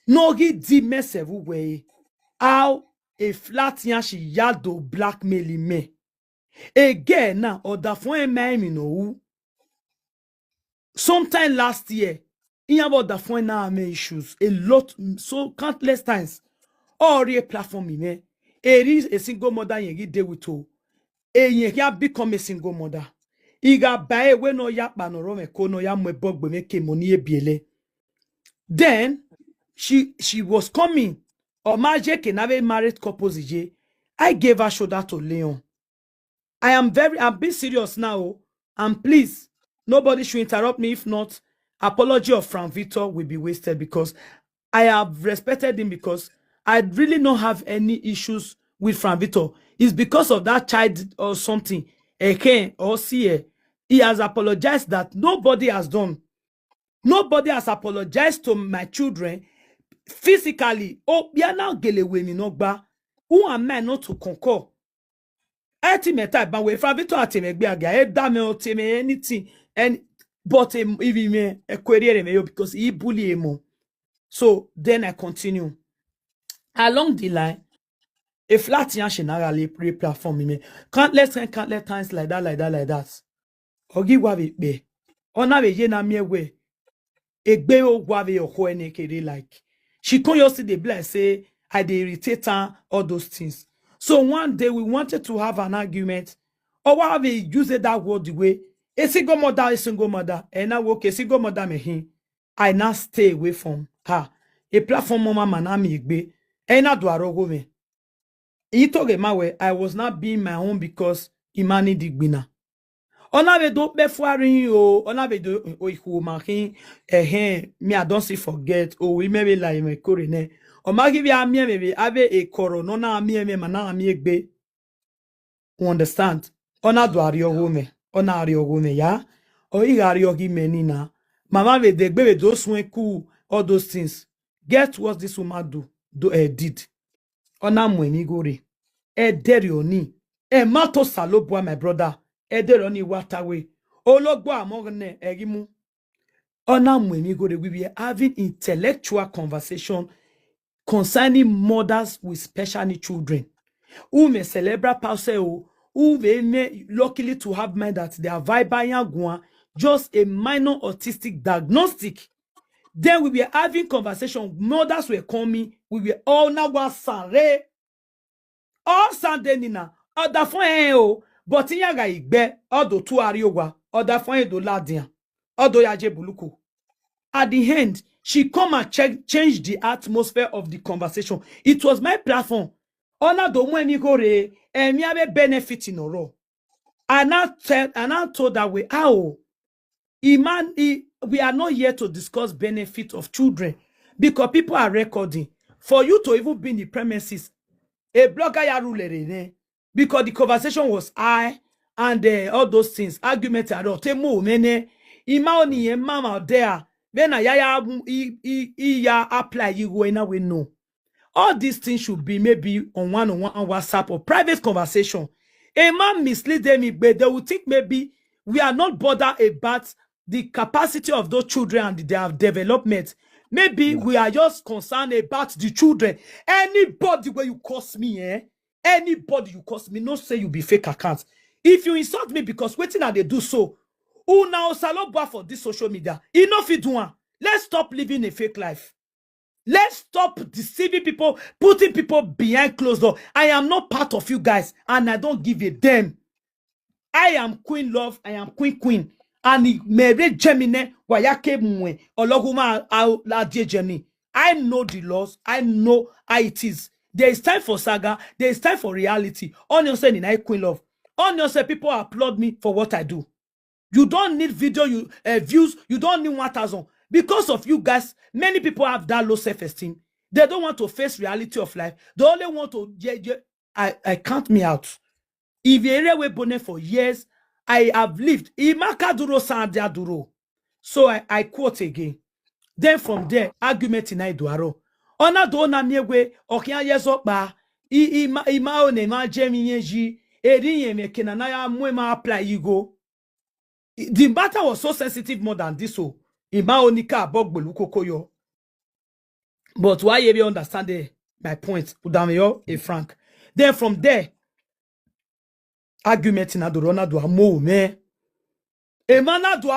no he di mese who way how a flat yan she yado blackmail me again now or that for my me no who sometime last year he about that for now me issues a lot so countless times all real platform me eri a single mother yẹn gí dé with o èyàn kí á become a single mother ìgbà báyìí wé náà yá pànàrọ mẹ kó náà yá mọ ẹbọ gbèmí kè mọ ní ebiẹlẹ then she she was coming ọmọ ajé kìnàwé married couples yìí I gave her shoulder to lay on. I am very I'm being serious now o. And please nobody should interrupt me if not apology of Frank Victor will be wasted because I have respected him because I really don't have any issues with Frank Victor. It's because of that child or something. Eke or see he has apologized that nobody has done. Nobody has apologized to my children physically. Oh, we are now gelewe mi no gba. Who am I not to concur? Eti meta ba we Frank Victor ati me gbe aga e da me o te me anything. And but um, if he may, a query him, because he bully him more. So then I continue. Along the line, a flat yan she na re platform me. Countless and countless times like that, like that, like that. Ogi wa be be. Ona be ye na me we. Egbe o wa be o ho ene kere like. She come just see the bless say I dey irritate her, all those things. So one day we wanted to have an argument. Or why have you used that word the way? A single mother, a single mother. And I work a single mother me him. I now stay away from her. A platform mama manami egbe. And I do a rogo me. He told him my way. I was not being my own because Imani digbina. Ona be do be fuari o. Ona be do o ihu ma hin. Eh, eh, me I don't see forget. Oh, we may be like me kore ne. O ma give ya me me be ave a koro no na me me mana me egbe. You understand? Ona do ari ogo me. Ona ari ogo me ya. O i ari ogi me ni na. Mama be de gbe be do sun ku, all those things. Get what this woman do, do eh, did. Ona mu emi gore. E deri oni. E ma to salo boy, my brother. E deri oni watawe. Ologbo amogne egimu. Ona mu emi gore. We were having intellectual conversation concerning mothers with special need children. Who may cerebral palsy, o, who may, may luckily to have mind that they are vibrant one, just a minor autistic diagnostic. Then we were having conversation. Mothers were coming. We were all now was sare. All Sunday nina. Other phone eh, o. But in yaga igbe. Odo tu ari owa. Other phone do ladian. Odo ya je buluku. At the end, she come and check, change the atmosphere of the conversation. It was my platform. Ona do mu emi gore. Emi abe benefit in oro. I now tell, I now told that way, how? Iman, he, we are not here to discuss benefit of children because people are recording. For you to even be in the premises, a blogger ya rule ne, because the conversation was high and uh, all those things, argument and all. Temo mene, ima oni ye mama there. Then I ya, ya, i, i, i ya apply you go in a way, no. All these things should be maybe on one on one on WhatsApp or private conversation. A man mislead them, but they will think maybe we are not bothered about the capacity of those children and their development. Maybe we are just concerned about the children. Anybody where you curse me, eh? Anybody you curse me, no say you be fake account. If you insult me because waiting and they do so, who now saloba for this social media? Enough it one. Let's stop living a fake life. Let's stop deceiving people, putting people behind closed door. I am not part of you guys, and I don't give a damn. I am Queen Love. I am Queen Queen. And he mere Gemini wayake mwe ologuma la Gemini. I know the laws. I know how it is. There is time for saga. There is time for reality. Only say ni na Queen Love. Only say people applaud me for what I do. You don't need video, you uh, views. You don't need one thousand. Because of you guys, many people have that low self-esteem. They don't want to face reality of life. They only want to. Yeah, yeah, I, I count me out. If you area we bonnet for years, I have lived. Imaka duro sandia duro. So I, I quote again. Then from there, argument in Iduaro. Ona do na mie we okia yezopa. I ima ima o ne ma jemi yeji. Eri yen me kena na ya mu ma apply you go. The matter was so sensitive more than this. So ima onika bog belukokoyo. But why you be understand the, my point? Udamiyo a Frank. Then from there, argument in Adorona do amo me. A man do